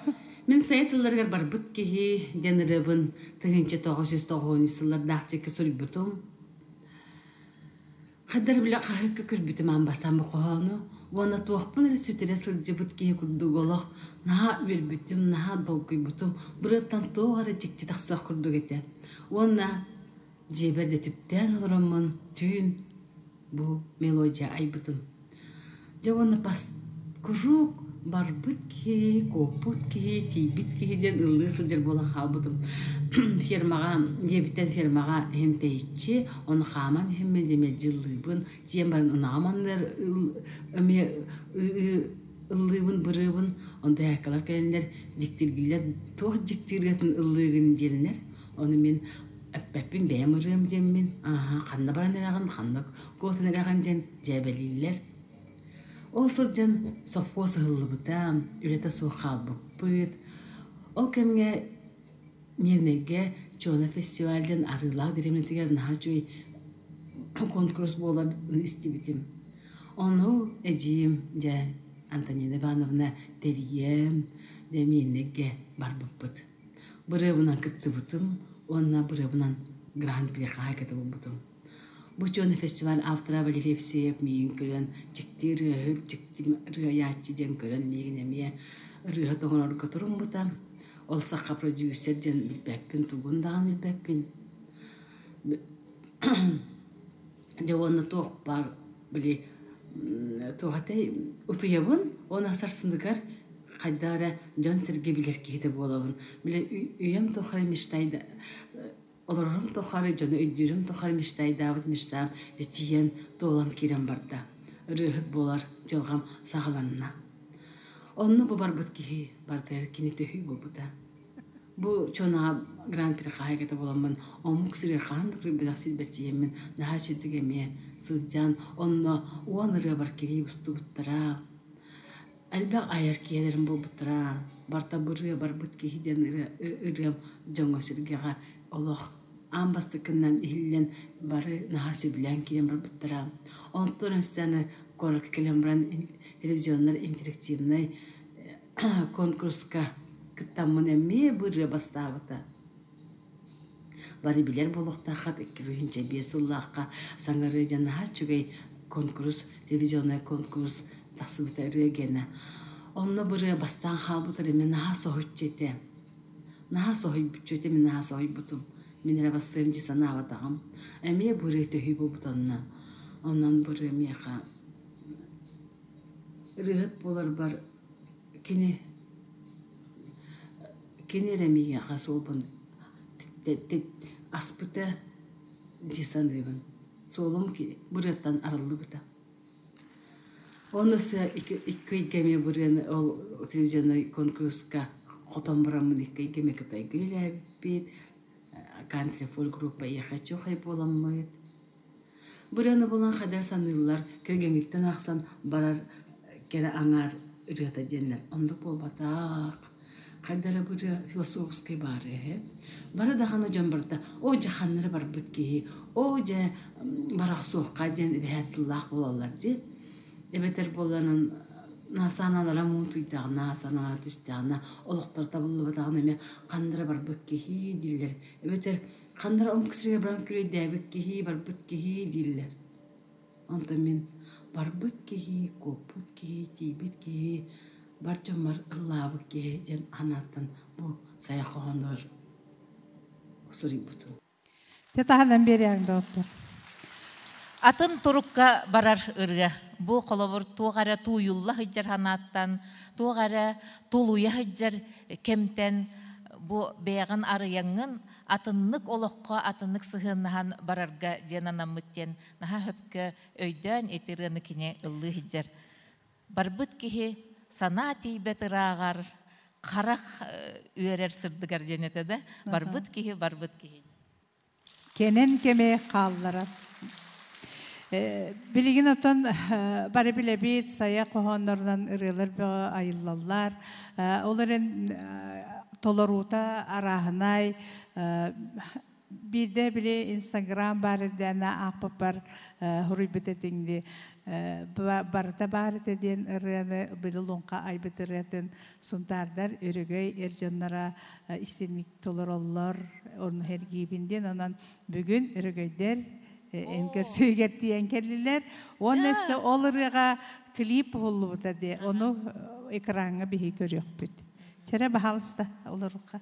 [SPEAKER 13] Мин сайа тылларыгар барбыт киһи диэн ырыабын 1990 сыллардаах диэки суруйбутум. Хайдар билэ хаһыакка көрбүтүм аан бастаан бу хоһоону уонна туохпун эрэ сүтэрэ сылдьыбыт киһи курдук олох наһаа үөрбүтүм, наһаа долгуйбутум, бырыаттан туох эрэ дьикти тахсыах курдук этэ. Уонна дьиэбэр да түптээн олороммун түүн бу мелодия айбытым. Дьэ уонна пас куруук барбыт киһи, куоппут киһи, тиийбит киһи диэн ыллыы сылдьар буолан хаалбытым. Фермаҕа, дьиэбиттэн фермаҕа иһин тэйиччи, ону хааман иһэммин дьэ мэлдьи ыллыыбын. Тиийэн баран ынаҕым анныгар эмиэ ыллыыбын, бырыыбын. Онто һээккалар кэлэннэр дьиктиргииллэр, туох дьиктиргэтин ыллыыгын диэннэр. Ону мин эппэппин бэйэм ырыам диэммин, ааһа ханна баран эрэҕин, ханна куотан эрэҕин диэн дьээбэлииллэр. Ол сылдьан совхоз ыһыллыбыта, үлэтэ суох хаалбыппыт. Ол кэмҥэ Мирнэйгэ Чуона фестиваль диэн Арыылаах дэриэбинэтигэр наһаа үчүгэй конкурс буоларын истибитим. Ону эдьиийим дьэ Антонина Ивановна тэрийэн, дьэ Мирнэйгэ барбыппыт. Бырыабынан кыттыбытым уонна бырыабынан гран-при хаһаайката буолбутум. Бу Чуона фестиваль автора Валерий Евсеев миигин көрөн дьикти ырыаһыт, дьикти ырыайааччы диэн көрөн миигин эмиэ ырыаһыт оҥорорго туруммута. Ол сахха продюсер диэн билбэппин, тугун даҕаны билбэппин. Дьэ уонна туох баар били туох этэй утуйабын уонна сарсыныгар хайдах эрэ дьон-сэргэ билэр киһитэ буолабын. Били үйэм тухары мечтайда олорорум тухары дьону өйдүүрүм тухары мечтайдаабыт мечтам дьэ тиийэн туолан киирэн барда. Ырыаһыт буолар дьылҕам саҕаланна. Онно бу барбыт киһи барытыгар кини төһүү буолбута. Бу чуонаҕа гран-при хаһаайката буоламмын омук сиригэр хаһан да көрбөтөх силбэччийэммин наһаа үчүгдүк эмиэ сылдьан онно уон ырыабар килиип устубуттара. Элбэх айар киһилэрим буолбуттара. Барыта бырыа барбыт киһи диэн ырыам дьоҥҥо-сэргэҕэ олох аан бастакынан иһиллэн бары наһаа сөбүлээн киирэн барбыттара. Онтон өссө куоракка кэлэн баран телевизионнар интерактивнай конкурска кыттаммын эмиэ бу ырыа бастаабыта. Бары билэр буолуохтааххыт 2005 сыллаахха саҥа ырыа диэн наһаа үчүгэй конкурс, телевизионнай конкурс тахсыбыта ырыа гена. Онно бу ырыа бастаан хаалбыт ырыа наһаа соһуччу этэ. Наһаа соһуйбуччу этэ, мин наһаа соһуйбутум. Мин эрэ бастыам дии санаабатаҕым. Эмиэ бу ырыа төһүү буолбут онно. Онон бу ырыа миэхэ ырыаһыт буоларбар кини кини эрэ миэхэ суолбун аспыта дии саныыбын. Суолум бырыаттан арыллыбыта. Оны өссө икки ыйга эмиэ бырыаны ол телевизионнай конкурска хотон бараммын икки ыйга эмиэ Кытайга үлэлээбиппит. Кантри фольк группа Я хочу хай буоламмыт. Бырыаны булан хайдах саныыллар, кэргэҥҥиттэн аахсан барар кэрэ аҥаар ырыата диэннэр. Оннук буолбатах. Хайда эрэ бырыа философскай баар ээ. Бары даҕаны дьон барыта оо дьэ ханна эрэ барбыт киһи, оо дьэ барахсуохха диэн эбэһээт тыллаах буолаллар дии. Эбэтэр буолларынан санаалара муунтуйдаҕына, санаалара түстэҕинэ, олохторо табыллыбатаҕына эмиэ ханна эрэ барбыт киһи дииллэр. Эбэтэр ханна эрэ омук сиригэр баран күрүөйдээбит киһи, барбыт киһи дииллэр. Онтон мин барбыт киһи, куоппут киһи, тиийбит киһи, бар дьоммор ыллаабыт киһи диэн санааттан бу сайа хоһоонугар суруйбутум.
[SPEAKER 3] Дьэ таһынан биэриэҥ доҕоттор.
[SPEAKER 5] Атын турукка барар ырыа. Бу холобур туох эрэ тууйулла сылдьар санааттан, туох эрэ тулуйа сылдьар кэмтэн. Бу бэйэҕин арыйаҥҥын атыннык олоххо атыннык сыһыаннаһан барарга диэн анаммыт диэн наһаа хөпкө өйдөөн ити ырыаны кини ыллыы сылдьар. Барбыт киһи санаа тиийбэт ырааҕар, харах үөрэр сырдыгар диэн этэ да, барбыт киһи, барбыт киһи.
[SPEAKER 3] Кэнэн кэми хаалларар. Билигин отон бары билэбит, сайа хоһооннорунан ырыалар бөҕө айыллаллар. Ол эрэн толоруута арааһынай. Биирдэ били Инстаграм баар эрдээнэ аахпыппар хуруйбут этиҥди барыта баар этэ диэн ырыаны били луҥха айбыт ырыатын Сунтаардар өрөгөй эр дьонноро истинник толороллор ону эргиибин диэн онон бүгүн өрөгөйдөр эн көрсүүгэр тиийэн кэллилэр уонна өссө ол ырыаҕа клип уһуллубута дии ону экраҥҥа биһи көрүөхпүт чэрэ баһаалыста олоруха.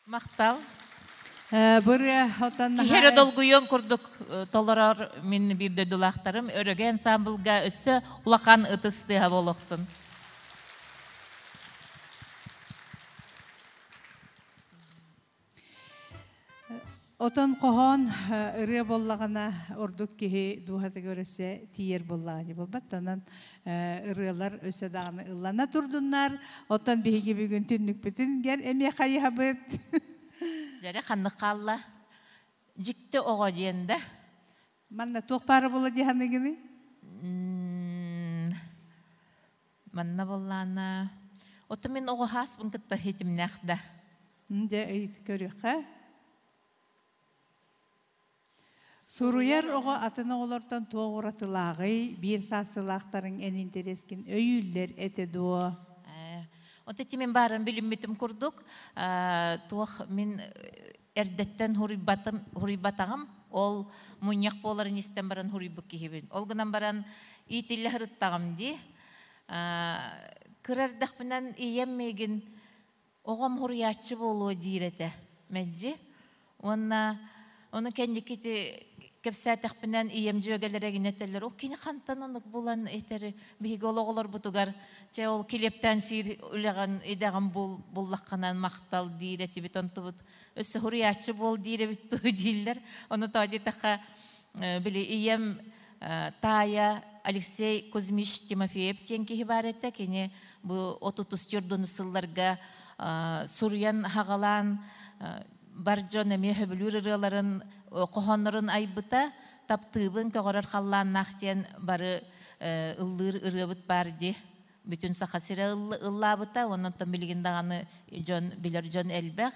[SPEAKER 5] Махтал. Киһи долгуйуон курдук толорор мин биир дойдулаахтарым өрөгө ансамблга өссө улахан ытыс тыаһа буолуохтун.
[SPEAKER 3] Отон хоһоон ырыа буоллаҕына ордук киһи дууһатыгар өссө тиийэр буоллаҕа буолбат. Онон ырыалар өссө даҕаны ыллана турдуннар. Оттон биһиги бүгүн түннүкпүтүн гэр эмиэ хайыһабыт.
[SPEAKER 5] Дьэрэ ханнык хаалла? Дьикти оҕо диэн да.
[SPEAKER 3] Манна туох баара буола дии ханыгыный?
[SPEAKER 5] Манна буоллаана. Ото мин оҕо хааспын кытта хитимнээх да.
[SPEAKER 3] Дьэ көрүөххэ. Суруйар оҕо атын оҕолортон туох уратылааҕый, биир саастыылаахтарыҥ эн интэриэскин өйүүллэр этэ дуо?
[SPEAKER 5] Онто ити мин баарым билиммитим курдук, туох мин эрдэттэн хуруйбатым, хуруйбатаҕым. Ол мунньах буоларын истэн баран хуруйбут киһибин. Ол гынан баран иитиллэ сырыттаҕым дии. Кыра эрдэхпинэн ийэм миигин оҕом хуруйааччы буолуо диир этэ мэлдьи. Уонна ону кэнники ити кэпсээтэхпинэн ийэм дьүөгэлэрэ гинэ этэллэр, ол кини хантан оннук булан этэр биһиги ол оҕолорбутугар чэ ол килиэптээн сиир үлэҕин идэҕин бул буллаххынан махтал диир этибит онтубут өссө хуруйааччы буол диир эбит дуу дииллэр. Ону тоо диэтэххэ били ийэм таайа Алексей Кузьмич Тимофеев диэн киһи баар этэ. Кини бу отутус төрдүнү сылларга суруйан хаҕалаан бар дьон эмиэ сөбүлүүр ырыаларын, хоһооннорун айбыта. Таптыыбын көҕөрөр халлааннаах диэн бары ыллыыр ырыабыт баар дии. Бүтүн Саха сирэ ыллаабыта, онон билигин даҕаны дьон билэр дьон элбэх.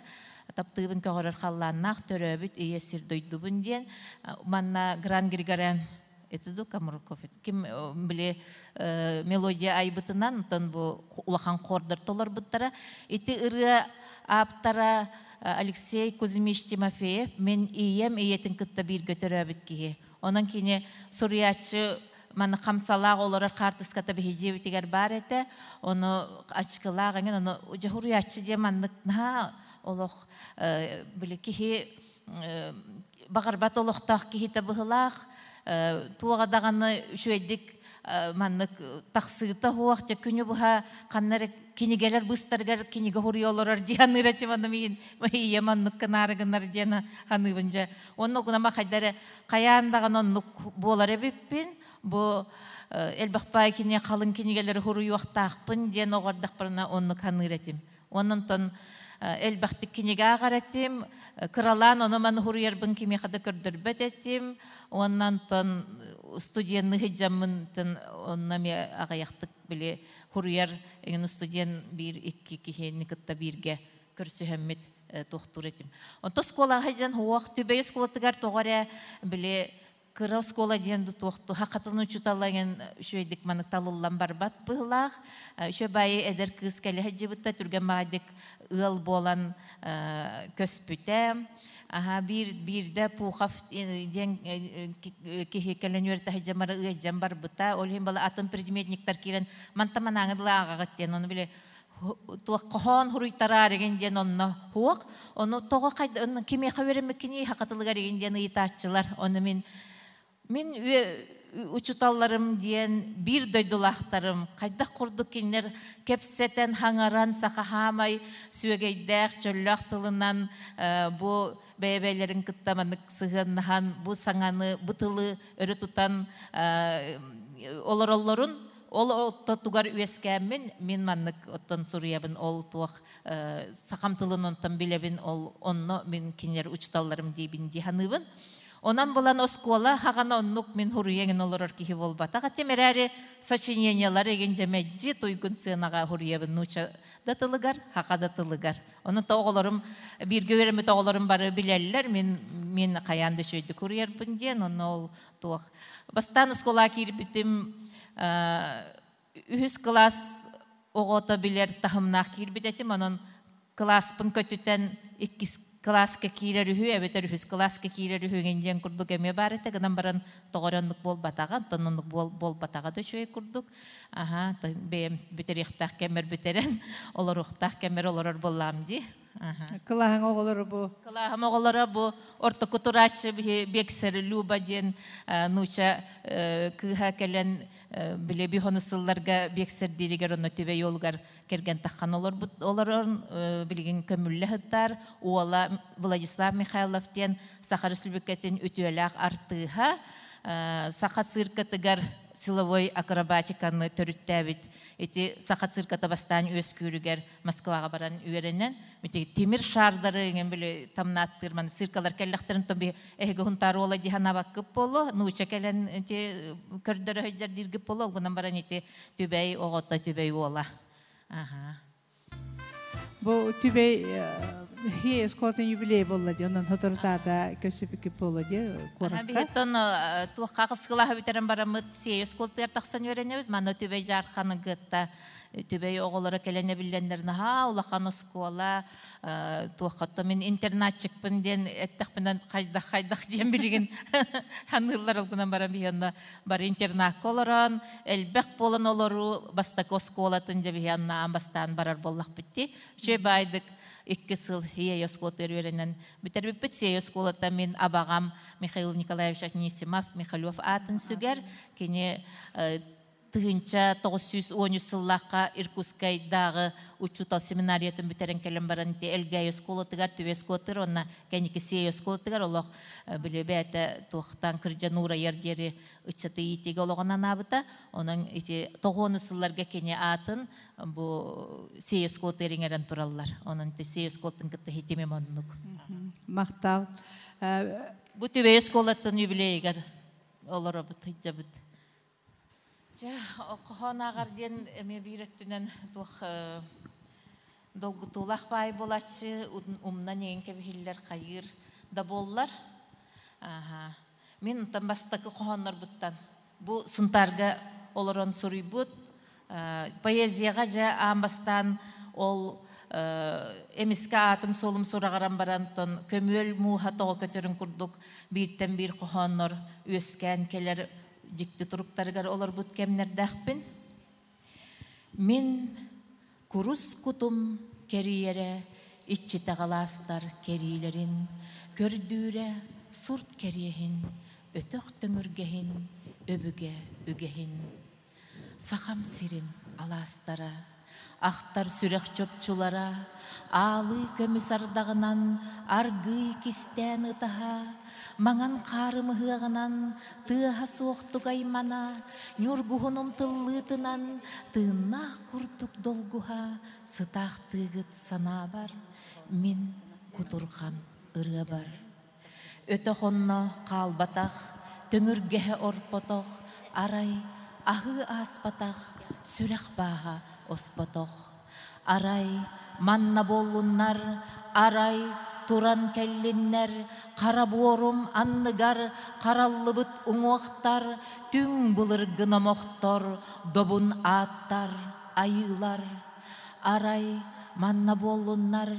[SPEAKER 5] Таптыыбын көҕөрөр халлааннаах төрөөбүт ийэ сир дойдубун диэн. Манна Гран Григорян этиду Камруков ким били мелодия айбытынан, онтон бу улахан хордар толорбуттара. Ити ырыа ааптара Алексей Кузьмич Тимофеев мен ийэм ийэтин кытта бииргэ төрөөбүт киһи. Онон кини суруйааччы маны хамсалаах олорор хаартыската биһидьиэбитигэр баар этэ. Ону ачыкылаах эҥин, ону дьоһуруйааччы диэн маннык наһаа олох били киһи баҕарбат олохтоох киһитэ быһылаах, туоҕа даҕаны үчүгэйдик маннык тахсыыта хуох, дьэ күнү быһа ханна эрэ кинигэлэр быыстарыгар кинигэ хуруйа олорор диэн аныыр этим, аны миин ийэм оннук гынаары гынар диэн аныыбын дьэ. Онно гынама хайда эрэ хайаан даҕаны оннук буолар эбиппин, бу элбэх баай кини халыҥ кинигэлэри хуруйуохтаахпын диэн оҕордохпуна оннук аныыр этим. Онон элбэхтик кинигэ ааҕар этим, кыралаан ону-маны хуруйарбын кимиэхэ да көрдөрбөт этим. Онон студенны сылдьаммын онно эмиэ аҕыйахтык били хуруйар эҥин студент биир икки киһини кытта бииргэ көрсүһэммит туохтуур этим. Онто оскуолаҕа сылдьан хуох Түбэй оскуолатыгар тоҕо эрэ били кыра оскуола диэн туохту хахатын учуутала эҥин үчүгэйдик маннык талыллан барбат быһылаах. Үчүгэй баайы эдэр кыыс кэлэ сылдьыбыта, түргэн баҕайдык ыал буолан көспүтэ. Аха биир биирдэ Пухов диэн киһи кэлэн үөрэтэ сылдьамара ыалдьан барбыта. Ол иһин бала атын предметниктар киирэн манта манааҥы дылы ааҕаҕыт диэн ону били туох хоһоон хуруйтараар игин диэн онно хуох ону тоҕо хайда кимиэхэ үөрэммиккиний хакатылыгар игин диэн ыйытааччылар. Ону мин мин учуталларым диэн биир дойдулаахтарым хайдах курдук кинилэр кэпсэтэн хаҥаран сахаһаамай сүөгэйдээх чөллөөх тылынан бу бэйэ-бэйэлэрин кытта маннык сыһыаннаһан бу саҥаны бу тылы өрө тутан олороллорун ол оттотугар үөскээммин мин маннык оттон суруйабын ол туох сахам тылын онтон билэбин ол онно мин кинилэр учуталларым диибин дии саныыбын. Онон булан оскуола хаҕана оннук мин хуруйа эҥин олорор киһи буолбатах этим эрээри сочинениелар эгин дьэмэдьи туйгун сыанаҕа хуруйабын нууча да тылыгар, хаха да тылыгар. Ону то оҕолорум бииргэ үөрэммит оҕолорум бары билэллэр мин мин хайаан да үчүгэйдик хуруйарбын диэн онно ол туох. Бастаан оскуолаҕа киирбитим үһүс кылаас оҕото билэр таһымнаах киирбит этим, онон кылааспын көтүтэн иккис кылааска киирэр үһү эбэтэр үһүс кылааска киирэр үһү диэн курдук эмиэ баар этэ, гынан баран тоҕо эрэ оннук буолбатаҕа, онтон оннук буолбатаҕа да үчүгэй курдук. Аха, бэйэм бүтэриэхтээх кэммэр бүтэрэн, олоруохтаах кэммэр олорор буоллаам дии.
[SPEAKER 3] Кылааһыҥ оҕолоро бу?
[SPEAKER 5] Кылааһым оҕолоро бу ортоку турааччы биһи Бексер Люба диэн нууча кыыһа кэлэн били бихону сылларга Бексер дииригэр онно түбэ йолугар кэргэн таххан олорбут олорон билигин көмүллэ сыттар уола Владислав Михайлов диэн Саха Республикатын үтүөлээх артыыһа саха циркатыгар силовой акробатиканы төрүттээбит ити саха цирката бастаан үөскүүрүгэр Москваҕа баран үөрэнэн ити тимир шаардары иҥэн били тамнааттыыр маны циркалар кэллэхтэрин то би эһиги хунтаар уола дии санаабаккыт буолуо нууча кэлэн ити көрдөрө сылдьар дииргит буолуо ол гынан баран ити түбэй оҕото түбэй уола аха
[SPEAKER 3] Бу Түбэй хие оскуолатын юбилей буолла дии, онон соторутаата көссүпүккүт буолла дии куоракка.
[SPEAKER 5] Биһиттон туохха кыскылаһа бүтэрэн бараммыт сиэй оскуолатыгар тахсан үөрэнэбит. Манна Түбэй Дьаарханы кытта Түбэй оҕолоро кэлэн эбиллэннэр наһаа улахан оскуола туоххатта мин интернатчикпын диэн эттэхпинэн хайдах хайдах диэн билигин ханыыллар ол гынан баран биһи онно бары интернакка олорон элбэх буолан олоруу бастакы оскуолатын дьэ биһи аннаан бастаан барар буоллахпыт дии үчүгэй баайдык икки сыл Иэй оскуолатыгар үөрэнэн бүтэрбиппит. Сиэй оскуолата мин абаҕам Михаил Николаевич Анисимов Михалев аатын сүгэр. Кини 1913 сыллаахха Иркутскайдааҕы учуутал семинариятын бүтэрэн кэлэн баран ити Элгээйи оскуолатыгар, Түбэ оскуолатыгар уонна кэнники Сиэй оскуолатыгар олох били бэйэтэ туохтан кырдьан уурайар диэри ыччаты иитиигэ олоҕун анаабыта. Онон ити тоҕуону сылларга кини аатын бу Сиэй оскуолатыгар иҥэрэн тураллар. Онон ити Сиэй оскуолатын кытта хитимим оннук.
[SPEAKER 3] Махтал.
[SPEAKER 5] Бу Түбэй оскуолатын юбилейыгар олоробут, сылдьабыт. Дьэ, хоһоон ааҕар диэн эмиэ биир өттүнэн туох долгутуулаах баай буолааччы умнан иҥэн кэбиһиллэр хайыыр да буоллар. Аха. Мин онтон бастакы хоһооннорбуттан бу Сунтаарга олорон суруйбут поэзияҕа дьэ аан бастаан ол эмискэ аатым-суолум сураҕыран баран тон көмүөл мууһа тоҕо көтөрүн курдук бииртэн биир хоһооннор үөскээн кэлэр дьикти туруктарыгар олорбут кэмнэрдээхпин. Мин курус кутум кэрийэрэ иччитэх алаастар кэриилэрин, көрдүүрэ сурт кэриэһин, өтөх төҥүргэһин, өбүгэ үгэһин. Сахам сирин алаастара, ахтар сүрэх чопчулара, аалыы көмүс ардаҕынан аргыый кистээн ытаһа, маҥан хаары мыһыаҕынан тыаһа суохтук аймана, ньургуһунум тыллыытынан тыыннаах курдук долгуһа сытаахтыыгыт санаабар, мин кутурҕан ырыабар. Өтөх онно хаалбатах, төҥүргэһэ орпотох, арай аһыы ааспатах, сүрэх бааһа оспотох. Арай манна буоллуннар, арай туран кэллиннэр, хара буорум анныгар хараллыбыт уҥуохтар, түҥ былыргы номохтор, добун ааттар, айыылар. Арай манна буоллуннар,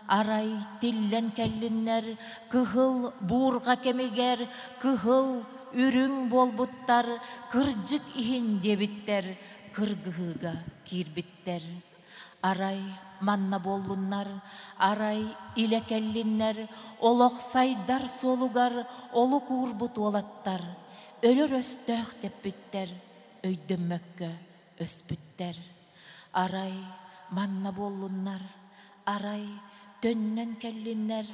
[SPEAKER 5] арай тиллэн кэллиннэр, кыһыл буурҕа кэмигэр кыһыл үрүҥ буолбуттар, кырдьык иһин диэбиттэр, кыргыһыыга киирбиттэр. Арай манна буоллуннар, арай илэ кэллиннэр, олох сайдар суолугар олук уурбут уолаттар, өлөр өстөөх тэппиттэр, өйдөммөккө өспүттэр. Арай манна буоллуннар, арай төннөн кэллиннэр,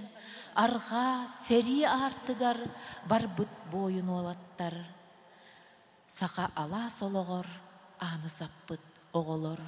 [SPEAKER 5] арҕаа сэрии аартыгар барбыт буойун уолаттар. Саха алаас олоҕор ааны саппыт оҕолор.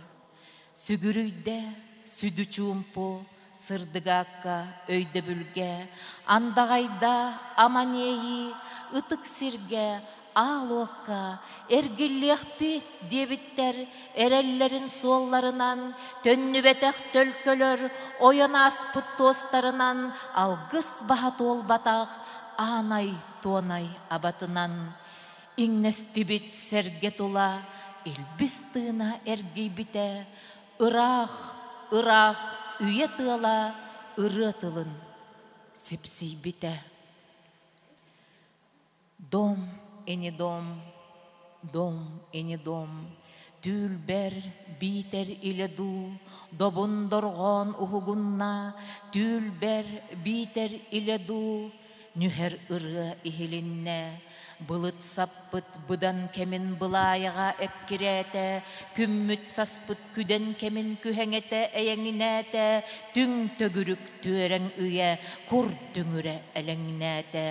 [SPEAKER 5] Сүгүрүйдэ сүдү чуумпу сырдыгаакка өйдөбүлгэ, андаҕайда аман иэйии ытык сиргэ аал уокка эргиллиэхпит диэбиттэр эрэллэрин суолларынан төннүбэтэх төлкөлөр ойон ааспыт туостарынан алгыс баһа туолбатах аанай туонай абатынан иҥнэстибит сэргэ тула илбис тыына эргийбитэ Ыраах, ыраах үйэ тыала ырыа тылын сипсийбитэ. Дом и не дом, дом и не дом, түүлбэр биитэр илэ дуу, добун дорҕоон уһугунна, түүлбэр биитэр илэ дуу, Нүһэр ырыа иһилиннэ, былыт саппыт быдан кэмин былаайаҕа эккирээтэ, күммүт саспыт күдэн кэмин күһэҥэтэ эйэҥинээтэ, түҥ төгүрүк түөрэҥ үйэ кур дүҥүрэ элэҥнээтэ,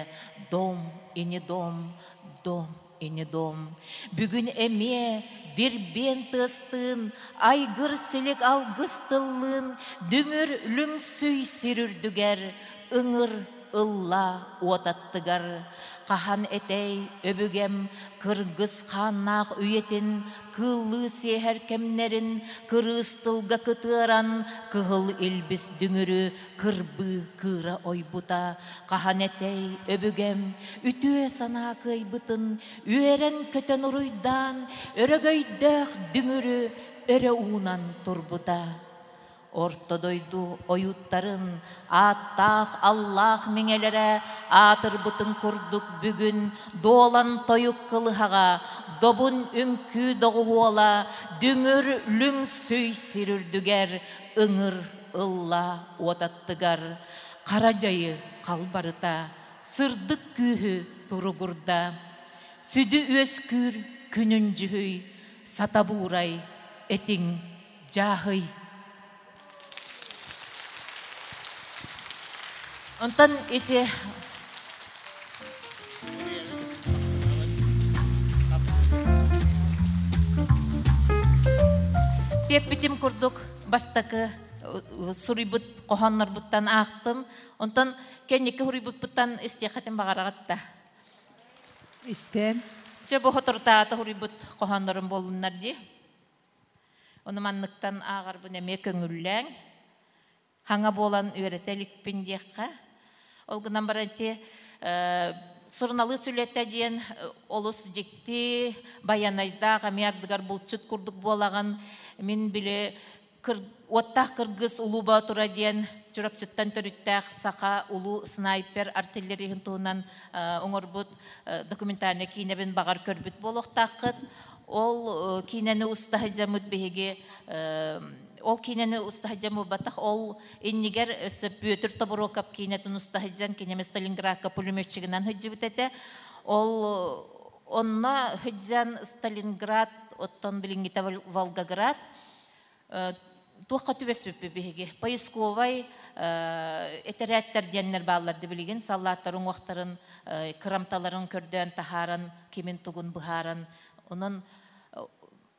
[SPEAKER 5] дом и не дом, дом и не дом. Бүгүн эмиэ дирбиэн тыастыын, айгыр силик алгыс тыллыын, дүҥүр лүҥсүй сир үрдүгэр, ыҥыр ылла уот аттыгар. Хаһан этэй өбүгэм кыргыс хааннаах үйэтин, кыыллыы сиэһэр кэмнэрин кырыыс тылга кытыаран, кыһыл илбис дүҥүрү кырбыы кыыра ойбута. Хаһан этэй өбүгэм үтүө санаа кыайбытын, үөрэн-көтөн уруйдаан, өрөгөйдөөх дүҥүрү өрө уунан турбута. Орто дойду ойууттарын ааттаах аллаах миҥэлэрэ аатырбытын курдук бүгүн дуолан тойук кылыһаҕа, добун үҥкүү доҕуһуола дүҥүр лүҥ сүй сир үрдүгэр ыҥыр ылла уот аттыгар хара дьайы халбарыта, сырдык күүһү туругурда. Сүдү үөскүүр күнүн дьүһүй, сатабуурай этиҥ дьааһый. Онтон ити Тиэппитим курдук бастакы суруйбут хоһооннорбуттан аахтым. Онтон кэнники суруйбуппуттан истиэххитин баҕараҕыт да.
[SPEAKER 3] Истэн.
[SPEAKER 5] Чэ, бу соторутааҕыта суруйбут хоһооннорум буоллуннар дии. Ону манныктан ааҕарбын эмиэ көҥүллээҥ. Хаҥа буолан үөрэтэ иликпин диэххэ. Ол гынан баран ити суруналыыс үлэтэ диэн олус дьикти, байанайдаах, эмиэ ардыгар булчут курдук буолаҕын. Мин били уоттаах кыргыс Улуу Боотура диэн Чурапчыттан төрүттээх саха улуу снайпер артиллериһын туһунан оҥорбут документальнай киинэбин баҕар көрбүт буолуохтааххыт. Ол киинэни уста сылдьаммыт биһиги ол киинэни уста сылдьан буолбатах, ол иннигэр өссө Петр Тобуруокап киинэтин уста сылдьан кинеми Сталинградка пулеметчигынан сылдьыбыт этэ. Ол онно сылдьан Сталинград, оттон билиҥҥитэ Волгоград туохха түбэспиппит биһиги поисковай этэрээттэр диэннэр бааллар да билигин саллааттар уҥуохтарын кырамталарын көрдөөн таһааран кимин тугун быһааран онон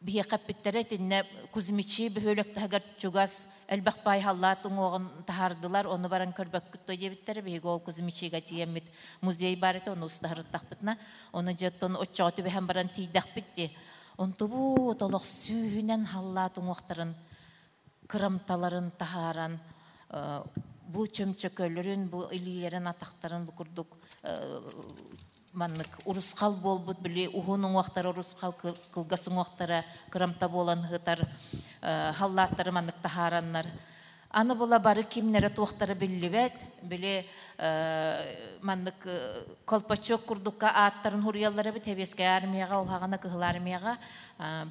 [SPEAKER 5] биһиэхэ эппиттэрэ итиннэ Кузьмичи бөһүөлэк таһыгар чугас элбэх баай халлаат уҥуоҕун таһаардылар ону баран көрбөккүт дуо диэбиттэрэ биһиги ол Кузьмичига тиийэммит музей баар этэ ону устаһырыттахпытына ону дьэ оттон оччоҕо түбэһэн баран тиийдэхпит дии Онтубут олох сүүһүнэн халлаат уҥуохтарын кырамталарын таһааран бу чөмчөкөлөрүн, бу илиилэрин, атахтарын бу курдук маннык урусхал буолбут били уһун уҥуохтара урусхал кылгас уҥуохтара кырамта буолан сытар халлааттары маннык таһаараннар Аны була бары кимнэрэ туохтара биллибэт, били маннык колпачок курдукка ааттарын хуруйаллар эбит Сэбиэскэй армияҕа, ол хаҕана Кыһыл армияҕа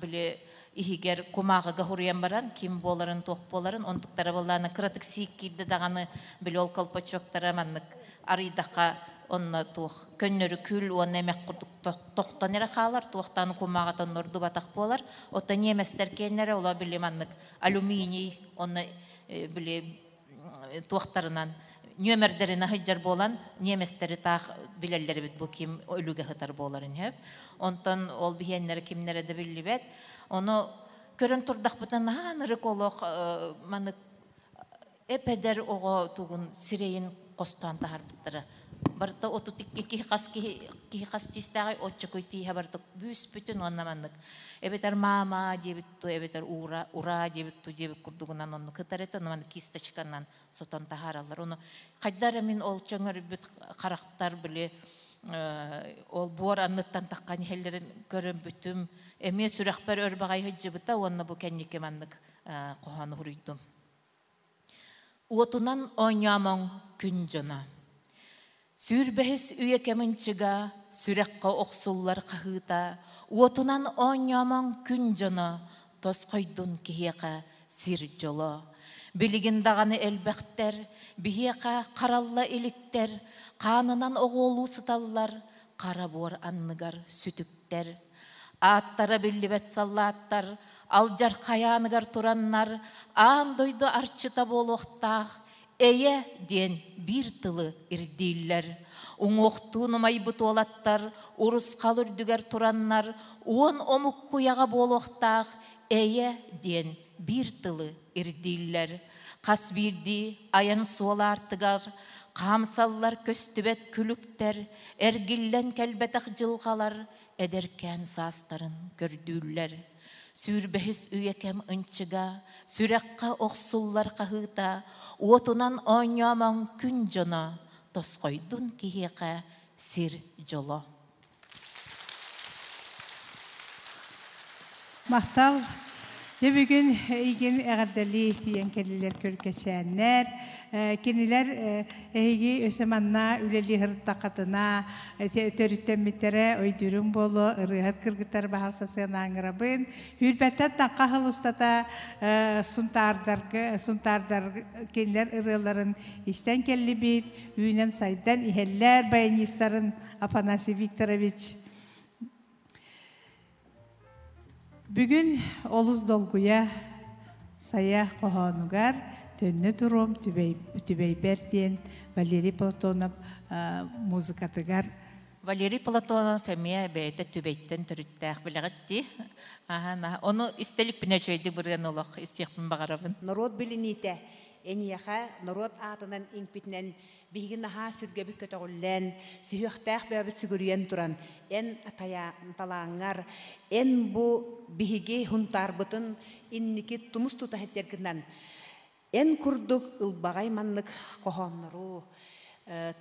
[SPEAKER 5] били иһигэр кумааҕыга хуруйан баран ким буоларын, туох буоларын, онтуктара буоллаана кыратык сиик киирдэ даҕаны били ол колпачоктара маннык арыйдахха онно туох көннөрү күл уонна эмэх курдук тохтон эрэ хаалар, туохтаан кумааҕытан ордубатах буолар. Оттон ньиэмэстэр киэннэрэ ола били маннык алюминий онно били туохтарынан нүөмэрдэрин аһыйдьар буолан немецтэри таах билэллэр эбит бу ким өлүгэ сытар буоларын сөп онтон ол биһиэннэрэ кимнэрэ да биллибэт ону көрөн турдахпытына наһаа ынырык олох маннык эп-эдэр оҕо тугун сирэйин хостоон таһаарбыттара. Барыта 32 киһи хас киһи, киһи хас тиистээҕий оччокуй тииһэ барыта бүүс-бүтүн уонна маннык эбэтэр маама диэбит ту эбэтэр уура ураа диэбит ту диэбит курдугунан онну кытар этэ ону маннык кисточканан сотон таһаараллар ону хайда эрэ мин ол чөҥөрбүт харахтар били ол буор анныттан таххан иһэллэрин көрөмбүтүм эмиэ сүрэхпэр өр баҕайы сылдьыбыта уонна бу кэнники маннык хоһоон уһуруйдум Уотунан оонньоомоҥ күн дьоно. Сүүрбэһис үйэ кэминчига сүрэххэ охсуллар хаһыыта уотунан оонньоомоҥ күн дьоно тосхойдун киһиэхэ сир дьоло. Билигин даҕаны элбэхтэр, биһиэхэ харалла иликтэр, хаанынан оҕуолуу сыталлар, хара буор анныгар сүтүктэр. Ааттара биллибэт саллааттар алдьархайааныгар тураннар аан дойду арчыта буолуохтаах эйэ диэн биир тылы ирдииллэр. Уҥуохтуун умайбыт уолаттар урусхал үрдүгэр тураннар уон омук куйаҕа буолуохтаах эйэ диэн биир тылы ирдииллэр. Хас биирдии айан суол аартыгар Хаамсаллар көстүбэт күлүктэр, эргиллэн кэлбэтэх дьылҕалар эдэркээн саастарын көрдүүллэр. Сүүрбэһис үйэ кэм ынчыга, сүрэххэ охсуллар хаһыыта, уотунан оонньоомоҥ күн дьоно, тосхойдун киһиэхэ сир дьоло.
[SPEAKER 3] Махтал. Дьэ бүгүн эйигин эҕэрдэлии тиийэн кэллилэр көлкэчээннэр. Кинилэр эһиги өссө манна үлэлии сырыттаххытына төрүттэммиттэрэ өйдүүрүҥ буолуо ырыаһыт кыргыттар баһалса сыанааңырабын. Үүрбэттэн таҥха сыл устата сунтаардарга сунтаардар кинилэр ырыаларын истэн кэллибит, үүнэн сайдан иһэллэр баянистарын Афанасий Викторович. Бүгүн олус долгуйа сайа хоһоонугар Төннө туруом түбэйбэр диэн Валерий Платонов музыкатыгар
[SPEAKER 5] Валерий Платонов эмиэ бэйэтэ Түбэйтэн төрүттээх билэҕит дии. Аха, ону истэликпинэ үчүгэйдик бырыан олох истиэхпин баҕарабын.
[SPEAKER 14] Норуот билиниитэ эйиэхэ норуот аатынан иҥпитинэн Биһиги наһаа сүргэбит көтөҕүллэн, сүһүөхтээх бөөбүт сүгүрүйэн туран, эн талааҥҥар, эн бу биһиги Һунтаарбытын инники тумус тута сылдьаргынан, эн курдук ылбаҕай маннык хоһооннору,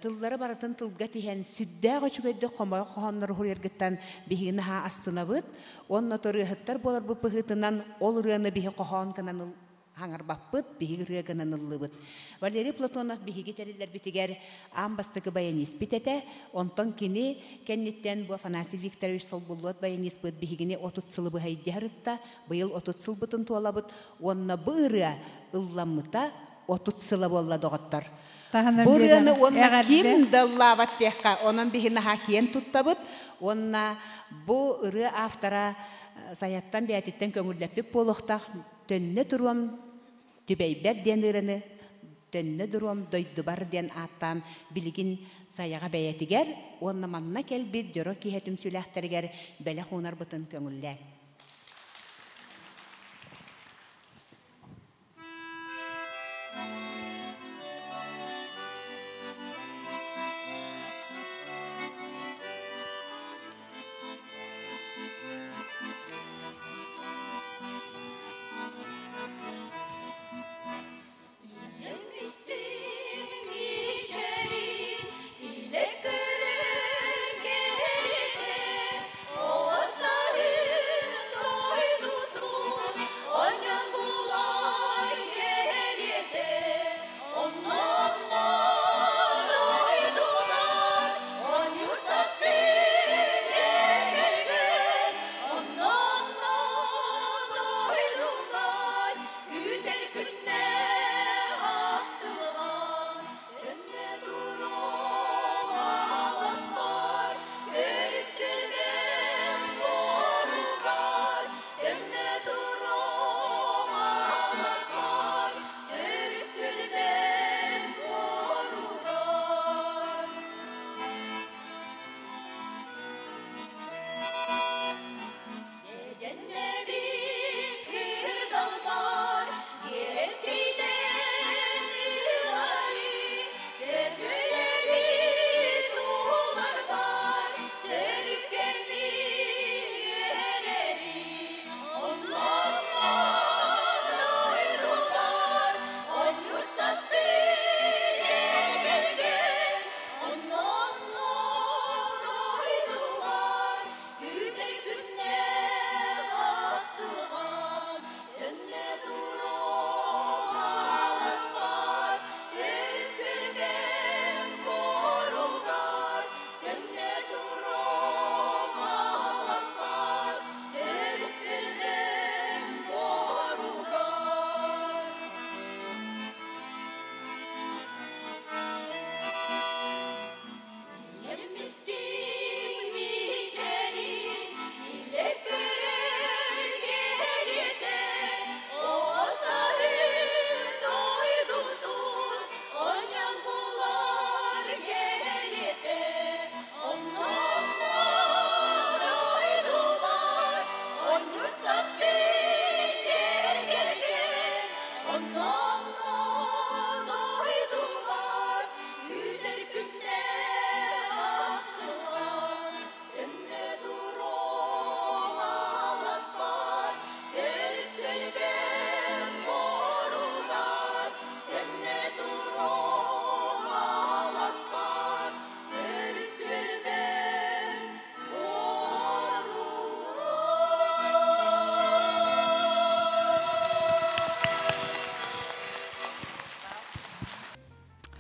[SPEAKER 14] тыллары барытын тылга тиһэн, сүрдээх үчүгэйдик хомойох хоһооннору суруйаргыттан биһиги наһаа астынабыт. Уонна ырыаһыттар буоларбыт быһыытынан ол ырыаны биһи хоһоон гынан хаҥарбаппыт, биһиги ырыа гынан ыллыбыт. Валерий Платонов биһиги тэриллэрбитигэр аан бастакы баяниспит этэ. Онтон кини кэнниттэн бу Афанасий Викторович солбуллуот баяниспыт биһигини 30 сылы быһа илдьэ Быйыл 30 сылбытын туолабыт. Уонна бу ырыа ылламмыта 30 сыла буолла доҕоттор. Бу ырыаны уонна ким да ыллаабат диэххэ, онон биһи наһаа киэн туттабыт. Уонна бу ырыа автора Саяттан бэйэтиттэн көҥүллэппит буолуохтаах Төннө туруом Түбэйбэр диэн ырыаны Төннө туруом дойдубар диэн ааттаан билигин Сайаҕа бэйэтигэр уонна манна кэлбит дьоро киһи түмсүүлээхтэригэр бэлэх уунарбытын көҥүллээн.
[SPEAKER 2] Иле көрүн кэрите, оҕо сарыы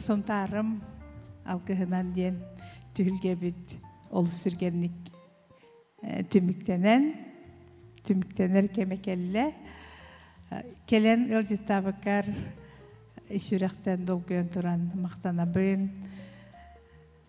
[SPEAKER 3] Сунтаарым алгыһынан диэн түһүлгэбит олус сүргэнник түмүктэнэн, түмүктэнэр кэмэ кэллэ. Кэлэн ыалдьыттаабыккар ис сүрэхтэн долгуйан туран махтанабын.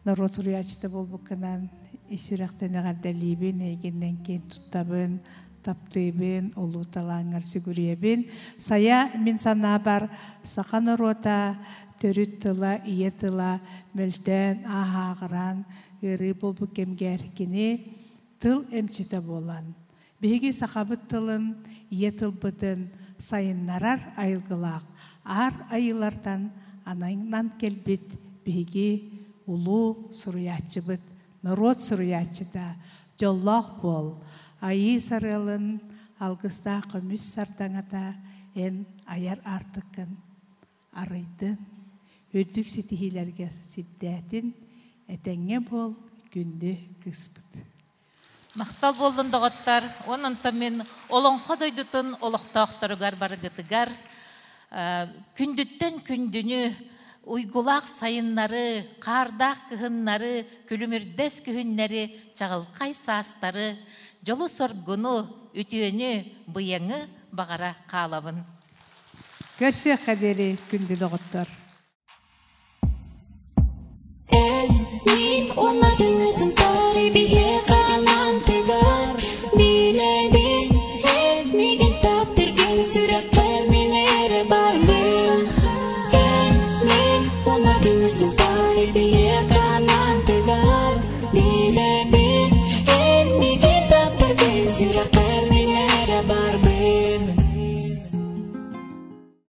[SPEAKER 3] Норуот суруйааччыта буолбуккунан ис сүрэхтэн эҕэрдэлиибин, эйигиннэн киэн туттабын, таптыыбын, улуу талааҥҥар сүгүрүйэбин. Сайа мин санаабар саха норуота төрүт тыла, ийэ тыла мөлтөөн, ааһааҕыран, ыарыы буолбут кэмгэр кини тыл эмчитэ буолан, биһиги сахабыт тылын, ийэ тылбытын сайыннарар айылгылаах аар айыылартан ананан кэлбит биһиги улуу суруйааччыбыт, норуот суруйааччыта, дьоллоох буол, айыы сарыалын алгыстаах көмүс сардаҥата эн айар аартыккын арыйдын, үрдүк ситиһиилэргэ сирдээтин, этэҥҥэ буол, күндү кыыспыт.
[SPEAKER 5] Махтал буоллун доҕоттор. Онон мин Олоҥхо дойдутун олохтоохторугар барыгытыгар күндүттэн күндүнү, уйгулаах сайыннары, хаардаах кыһыннары, күлүмүрдэс күһүннэри, чаҕылхай саастары, дьолу-соргуну, үтүөнү, быйаҥы баҕара хаалабын.
[SPEAKER 3] Көрсүөххэ диэри күндү доҕоттор.
[SPEAKER 2] Эн, мин уонна